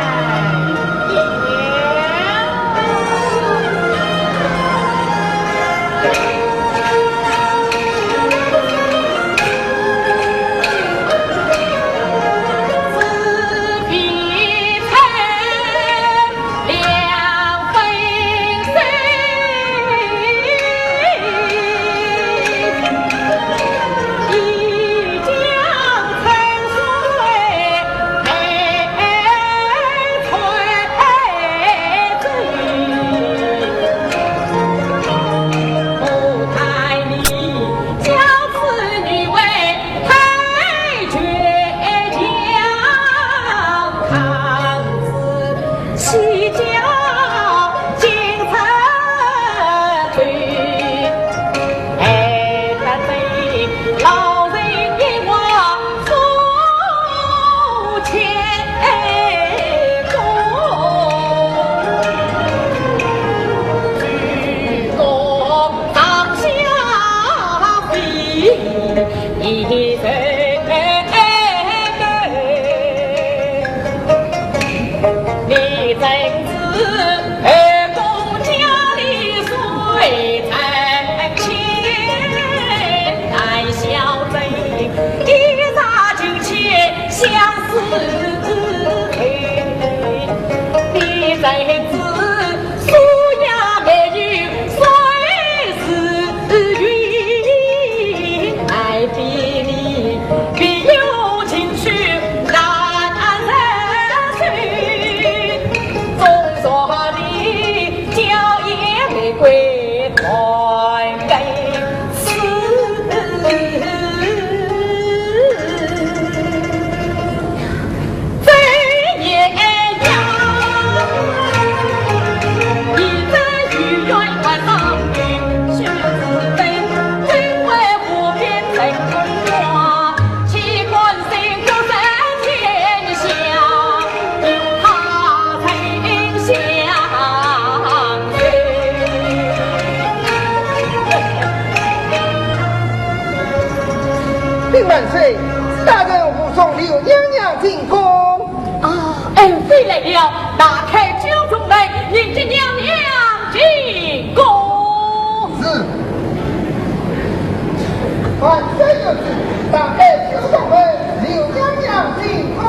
禀万岁，大人护送刘娘娘进宫。啊，恩妃来了，打开九重门，迎接娘娘进宫。是。万岁有旨，打开九重门，刘娘娘进宫。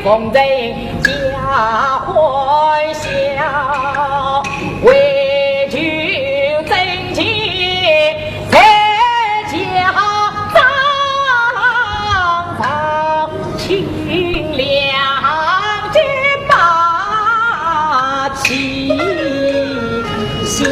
奉承家欢笑，为求真情，在家当上清凉的霸气下。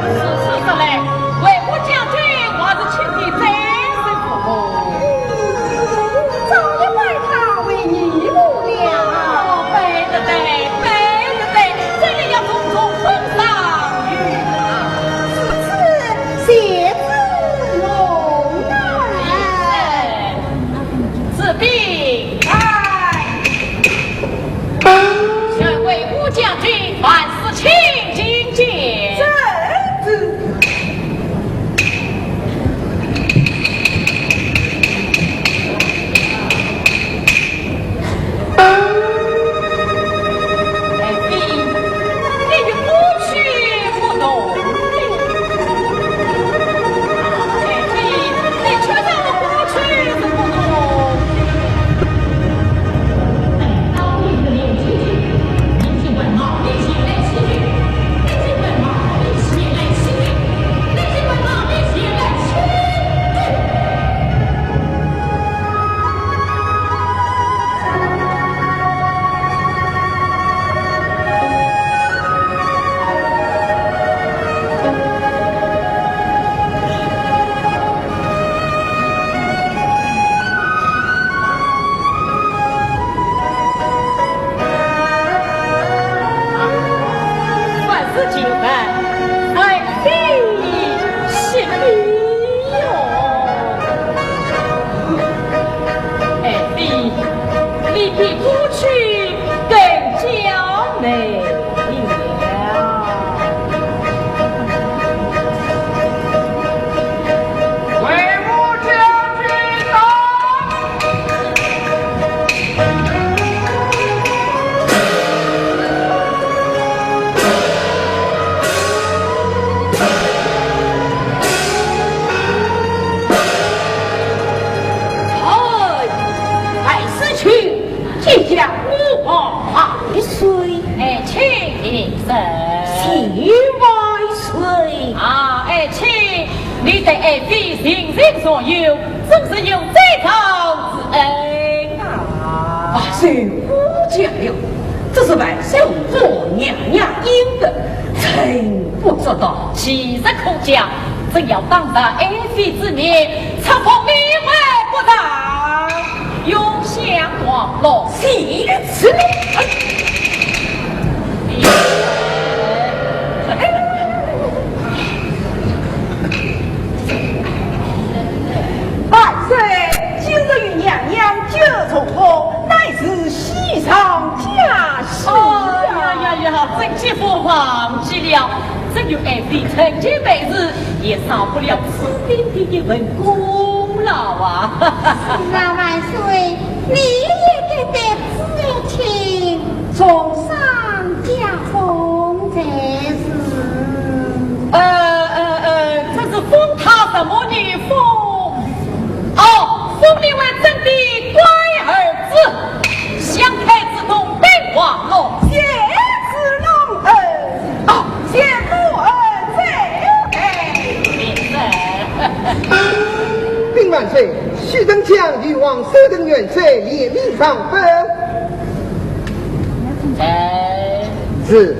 是，是，是嘞，为我将军，我是请你再受不薄。早已拜他为义父了。哦，背得对，背得对，这个要重重封赏于他。如此，谢主隆恩。是。 请进。哎，你，你比过去更娇美了。为我将军谢过万岁。爱卿平身。谢万岁。啊，爱卿，你对爱妃情深重有，真是有再造之恩啊。万岁过奖了，这是万岁和娘娘应得，臣不做到。其实可讲，真要当着爱妃之面， 赐封你为国丈，永享王禄。谢此。万岁，今日与娘娘结重婚，乃是喜上加喜啊。哦，呀呀呀，臣岂不忘记了。 这与爱妃成亲美事，也少不了此地的一份功劳啊。是啊，万岁，你也该对紫爱卿重赏加封才是。呃，呃，呃，这是封他什么呢？封，哦，封你为朕的干儿子。 享太子同登王位。谢子龙恩。啊，谢子恩。禀万岁，许丞相欲往寿登元帅联名上表。哎。是。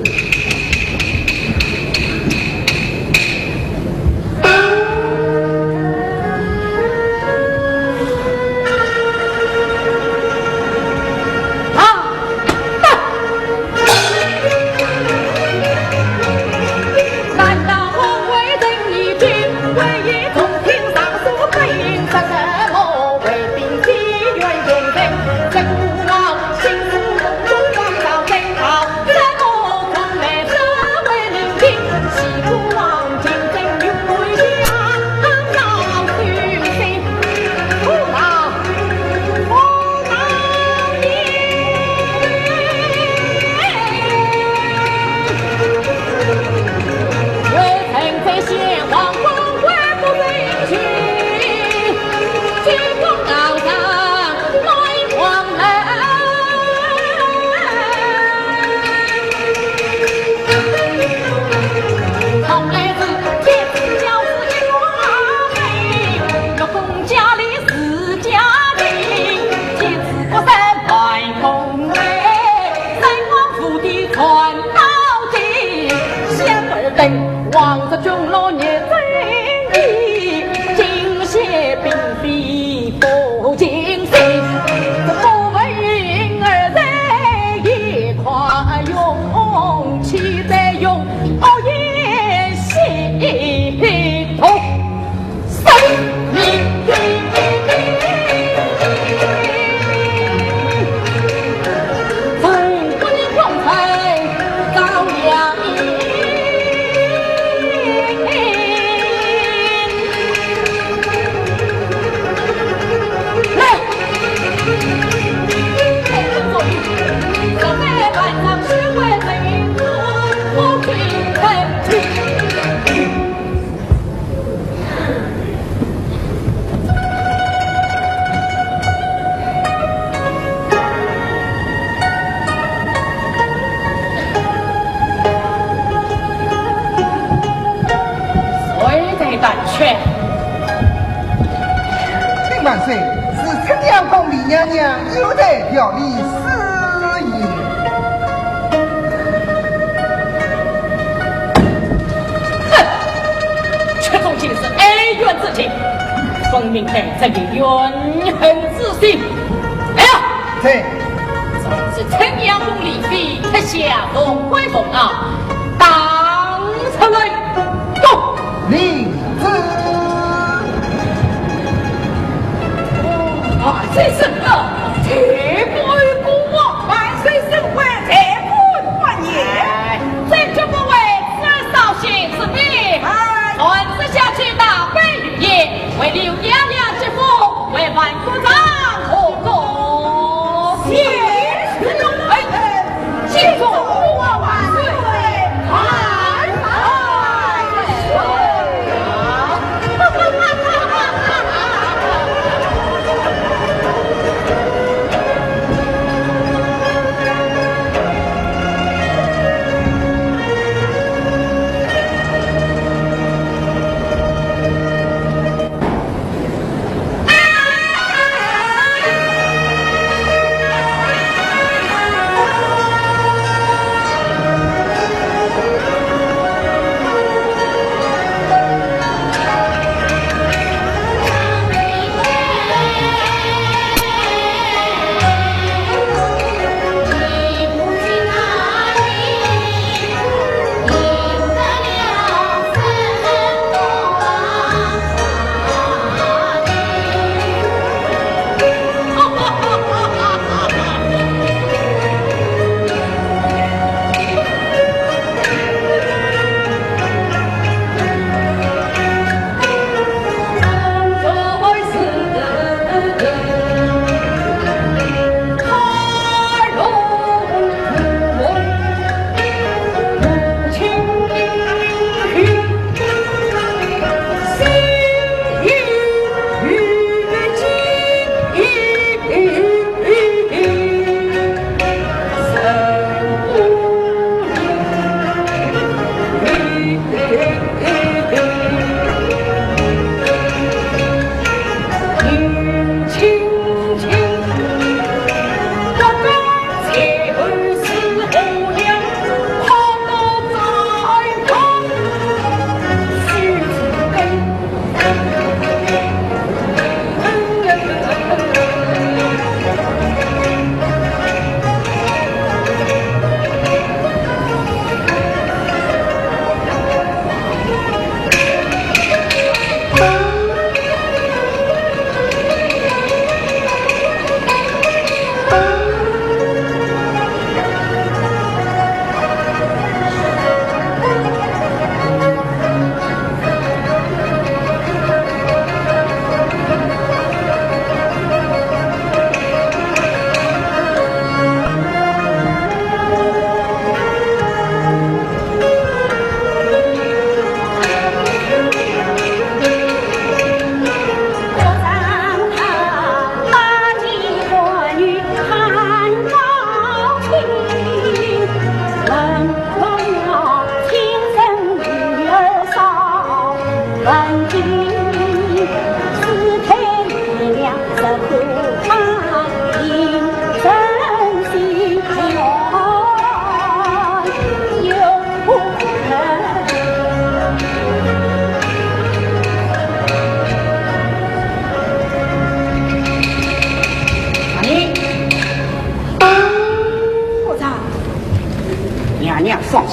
谁在胆怯？禀万岁，是丞相同李娘娘有待调理事宜。哼，这种尽是恩怨之情，分明带着怨恨之心。来呀！在。 这次丞相同李妃，特下凤冠凤袄，打出来。走。领旨。万岁圣旨，罪不过啊！万岁圣旨，罪不过也。哎，这就不为此而扫兴之地。哎。传旨下去，大摆御宴，为刘娘娘接风。 为万岁上贺寿。谢主，哎，谢主，万岁，万岁。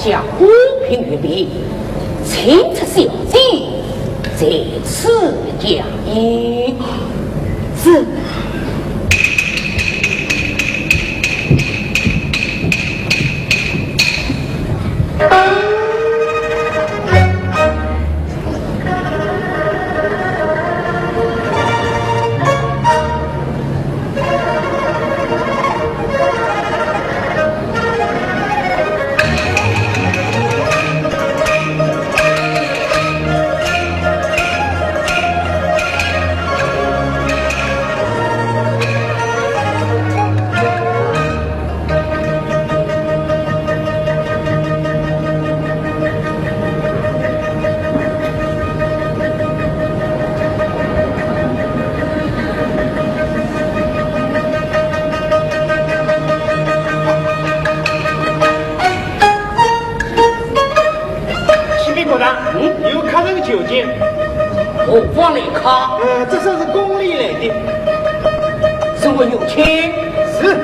将花瓶预备，请出小姐在此讲演。是。 启禀国丈，嗯，有客人求见。何方来客？呃，这算是宫里来的。是我有请。是。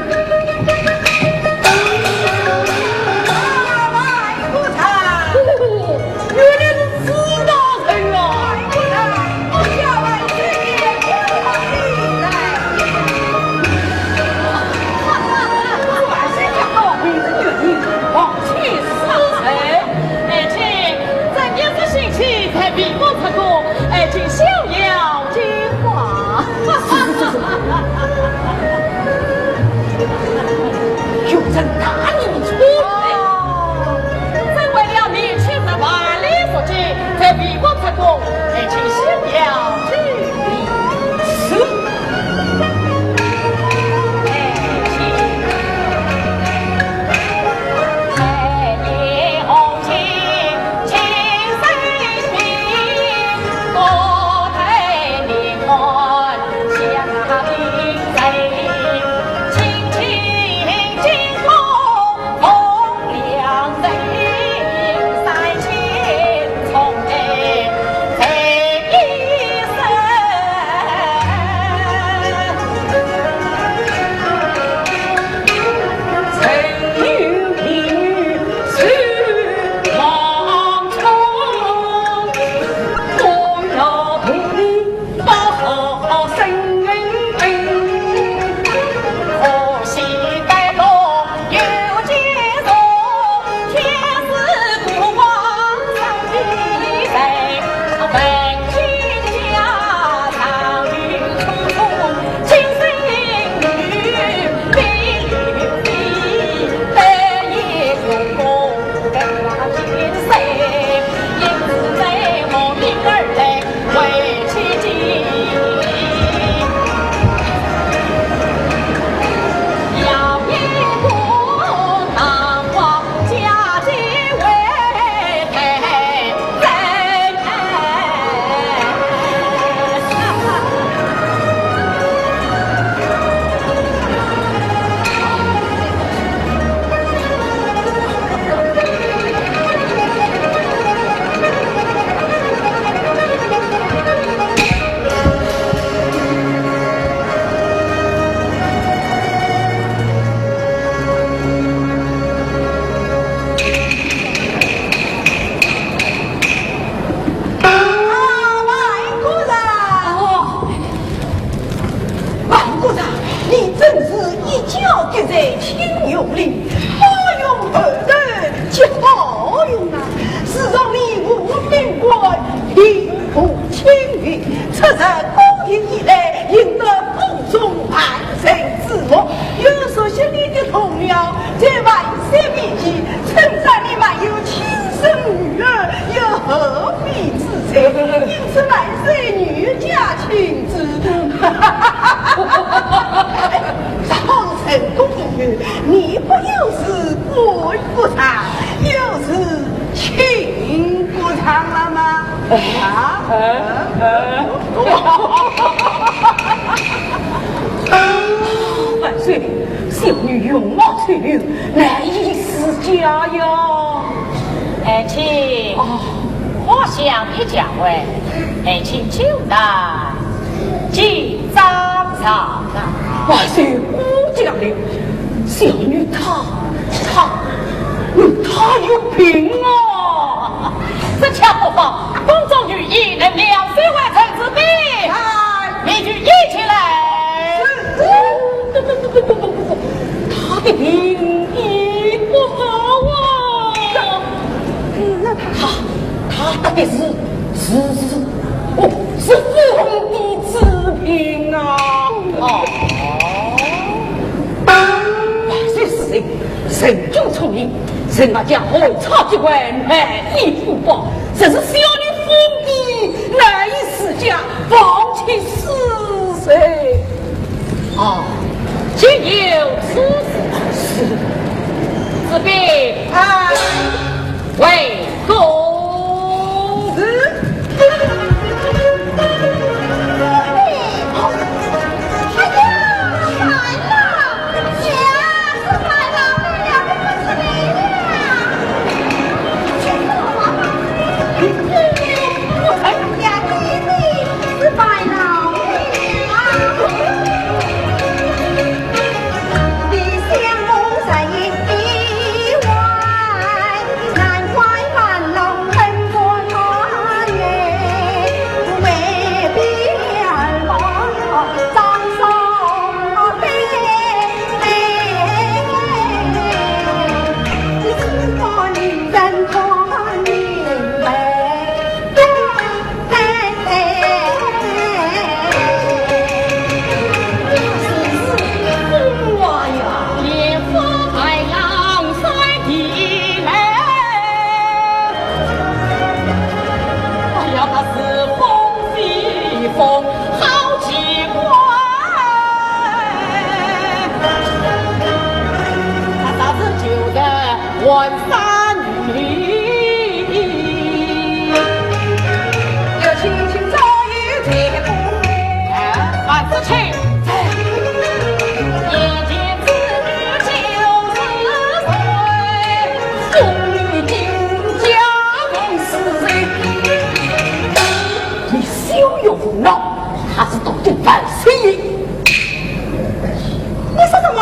原来是朱大人啊！哎，请，今日新起在闭关出宫，哎，请逍遥进房。 有人打你出来。哦，朕为了你去日万里赴京，才闭关出宫，还请逍遥去。是。啊，万国人！哦，万国人，你真是一脚踢在青云里，好运头头，脚好运啊！自从你五品官平步青云，出任宫廷以来，赢得 中万人之福，有熟悉你的同僚，在万岁面前称赞你没有亲生女儿，有何比之才？因此万岁女驾亲征。哎，若是成功以后，你不又是万国人，又是 清国丈了吗？啊？啊？啊？万岁，小女容貌丑陋，难以自家呀。爱卿，哦。花香一家欢，爱卿久待，请 张上啊。万岁，过奖了。小女她，她，嗯，他有病啊！这恰不妨，风中雨也能两水完成之病。哎，你去一起来。是。不不不不不不不，他的病也不好啊。那那他他他大概是是是哦，是疯的治病啊。哦。万岁是人，人中聪明，人家何尝机关难以复报，只是小女疯的难以自家，放弃死罪。哦，竟有此事。是。子宾。哎。回宫。是。哎呀，完了！ 你休要胡闹，他是道听万岁。你说什么？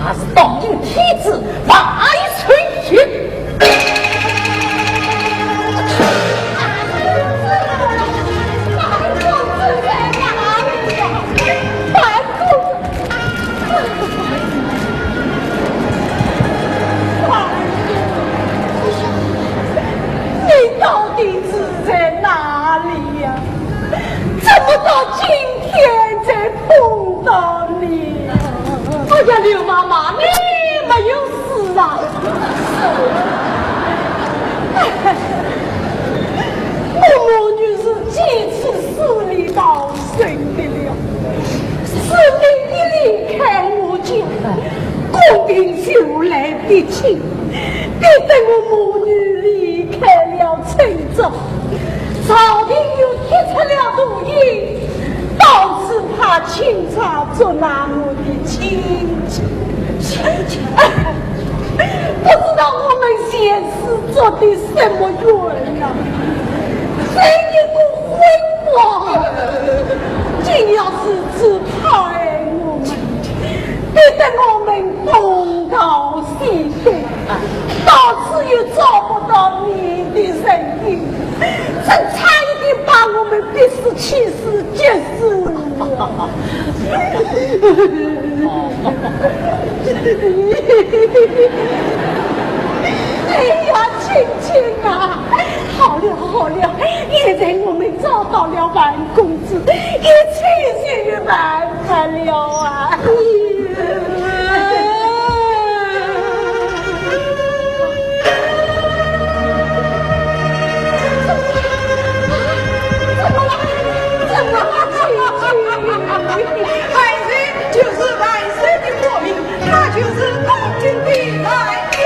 他是道听天子万岁爷。你到底是在哪里呀？怎么到今天才碰到你？哎呀，刘妈妈，你没有事啊？我母女是几次思念到 生的了。是你一离开我家，宫廷就来逼亲，逼得我母女离开了陈州。朝廷又贴出了图印，到处派钦差捉拿我的亲戚。亲戚？不知道我们前世做的什么缘啊？这一个 昏王，竟要如此迫害我们，逼得我们东逃西躲，到此又找不到你的人影，真差一点把我们逼死、气死、急死啊！哎呀，亲亲啊！ 好了好了，现在我们找到了樊公子，一切就有办法了啊！怎么了？怎么了？万岁就是万岁的国民， 那就是东京的来也。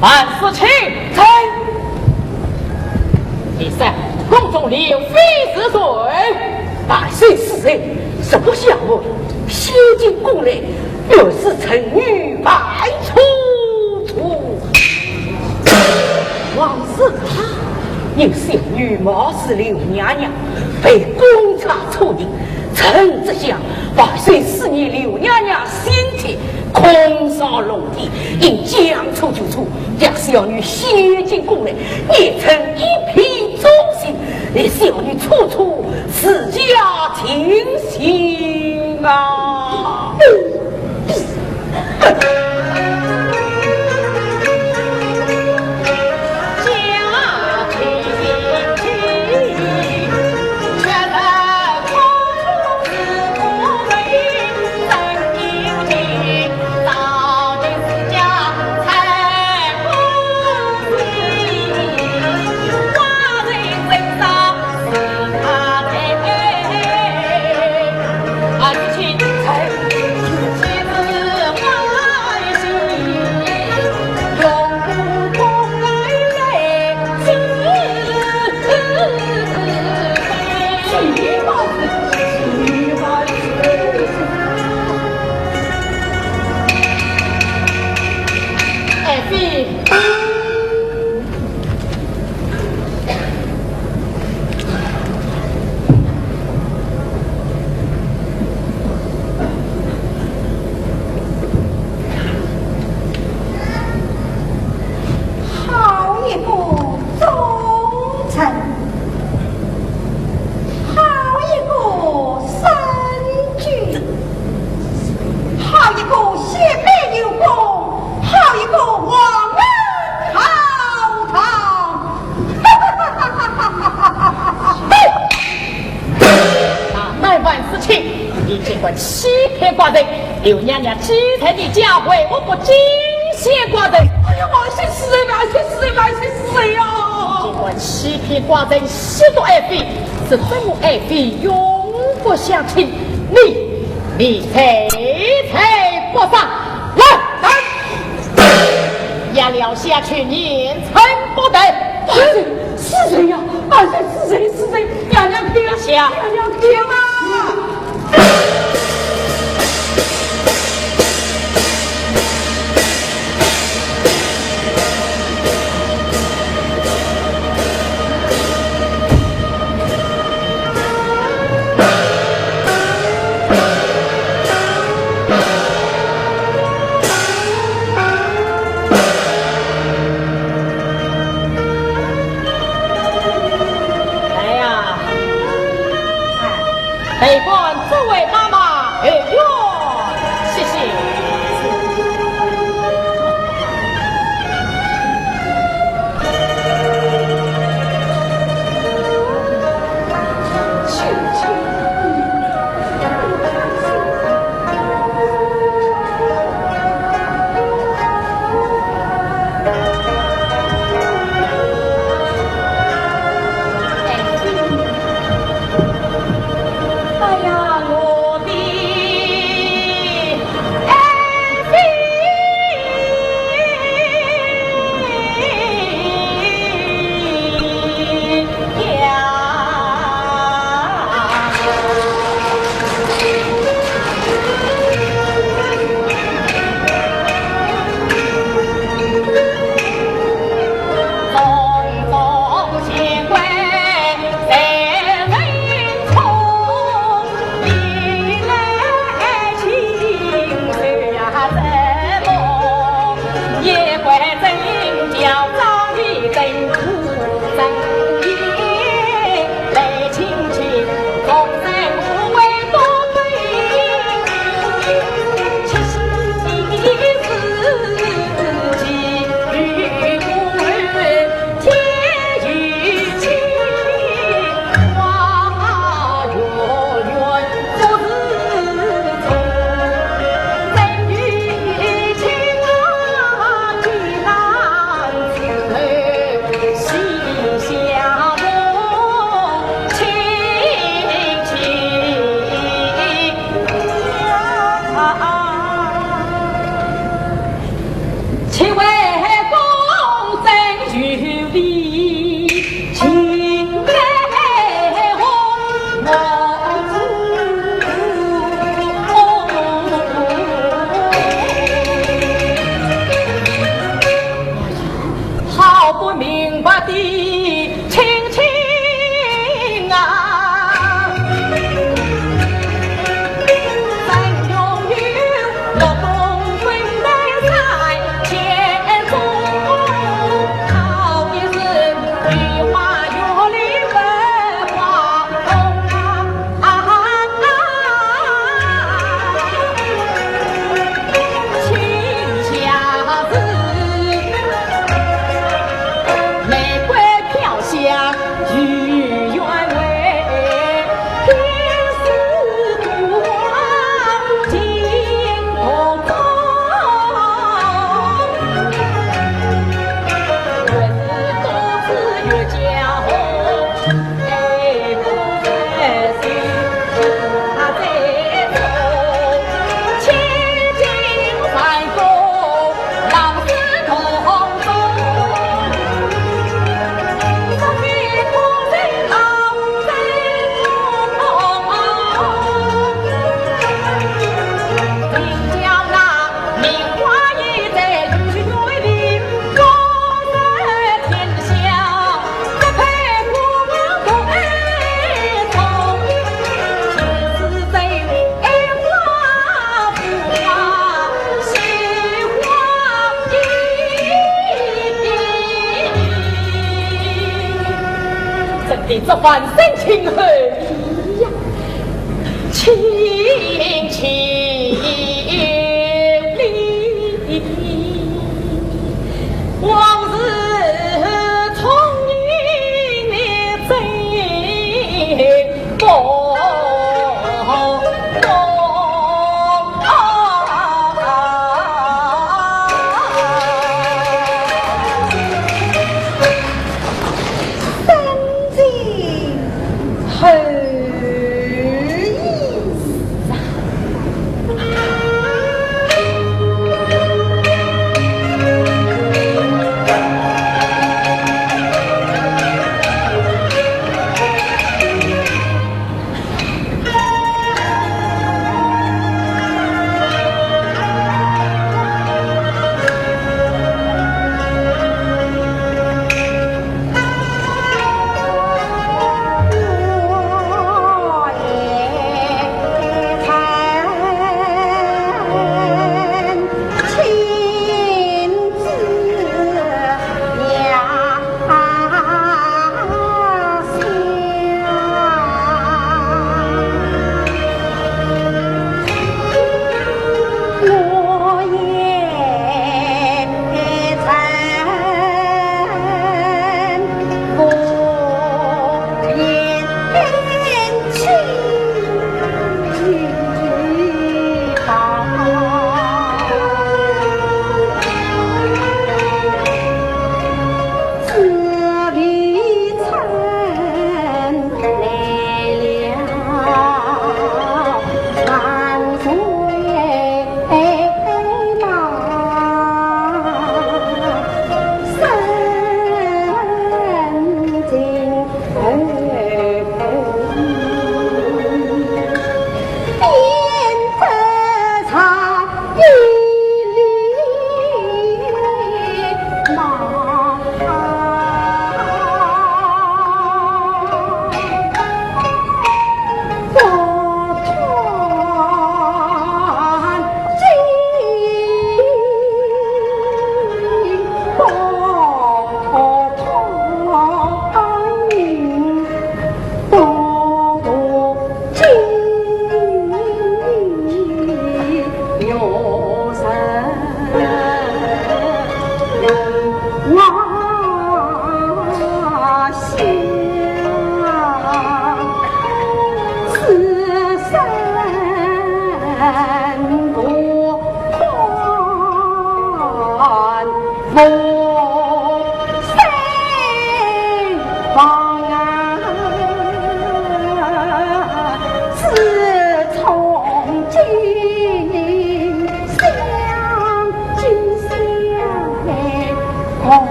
万岁请。在。第三，宫中刘妃是谁？万岁是谁？什么下落？先进宫来，原是臣女白初初。王氏她，因小女貌似刘娘娘，被公差错认，臣这厢万岁思念刘娘娘心切， 空上龙体，应将错就错，将小女先进宫来，念臣一片忠心，待小女处处自家尽心啊。爱妃。 好一个忠臣，好一个圣君，好一个先辈有功，好一个忘恩好堂。 大胆万事卿，你竟敢欺骗寡人！刘娘娘既在你家，为何不进献寡人？哎呀，万岁是谁？万岁是谁？万岁是谁呀？你竟敢欺骗寡人，戏弄爱妃，这真我爱妃永不相亲。你，你罪在不杀！来，来！ 押了下去，严惩不贷。是谁呀？啊，是谁？是谁？娘娘听啊！下。娘娘听啊！来呀，哎，陪伴这位妈妈回院，谢谢。真的这番深情厚礼呀，亲亲礼。往事重演你怎不懂？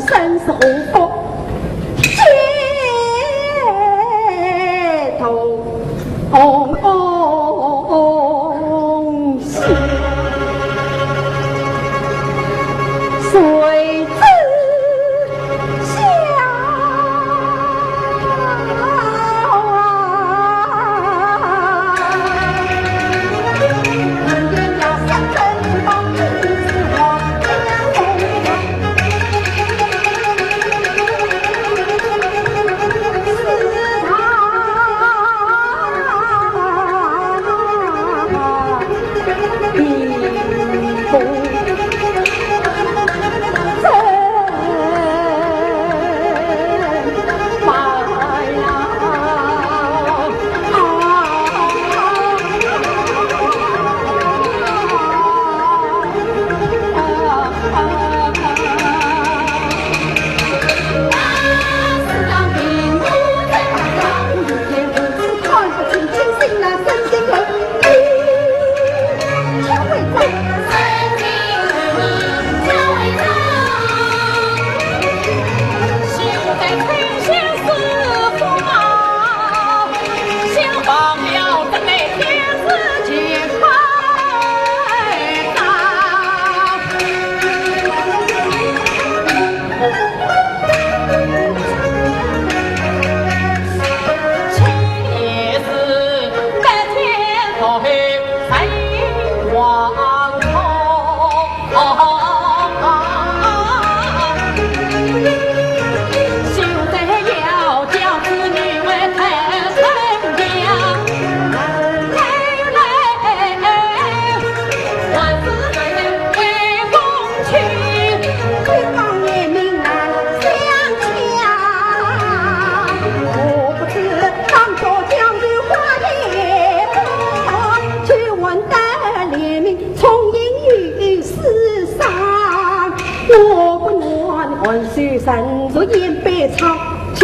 深情厚意。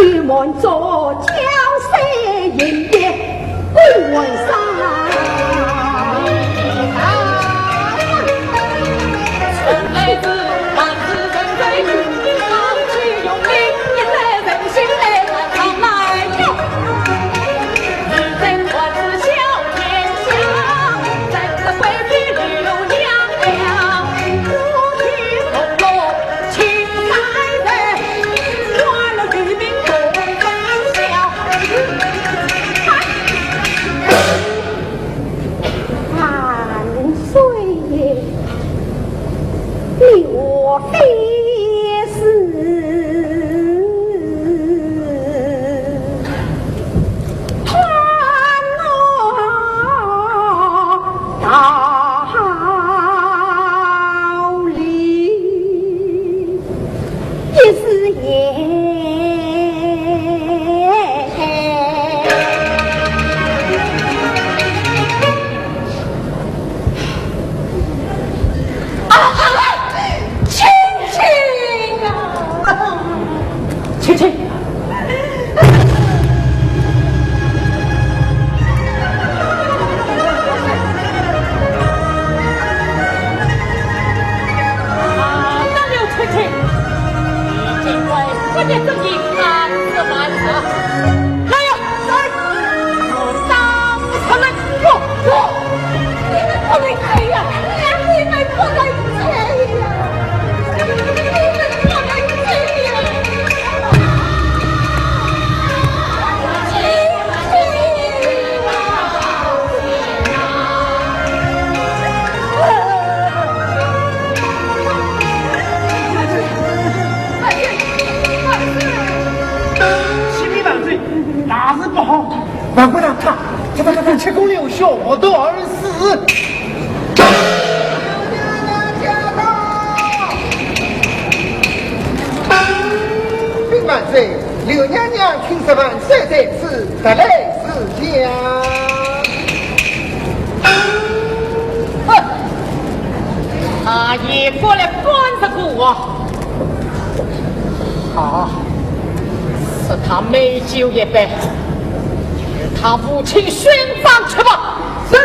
万岁爷，你我非是 青青啊！青青！啊，那刘青青，你竟敢不念这一番子万事！来呀，来！ 启禀万岁，大事不好！快快让他，他他他他，七孔流血，活斗而死。禀万岁，刘娘娘听说万岁在此，特来赐驾。哼，他也过来干这个啊！ 好，赐他美酒一杯，与他父亲寻章去吧。是。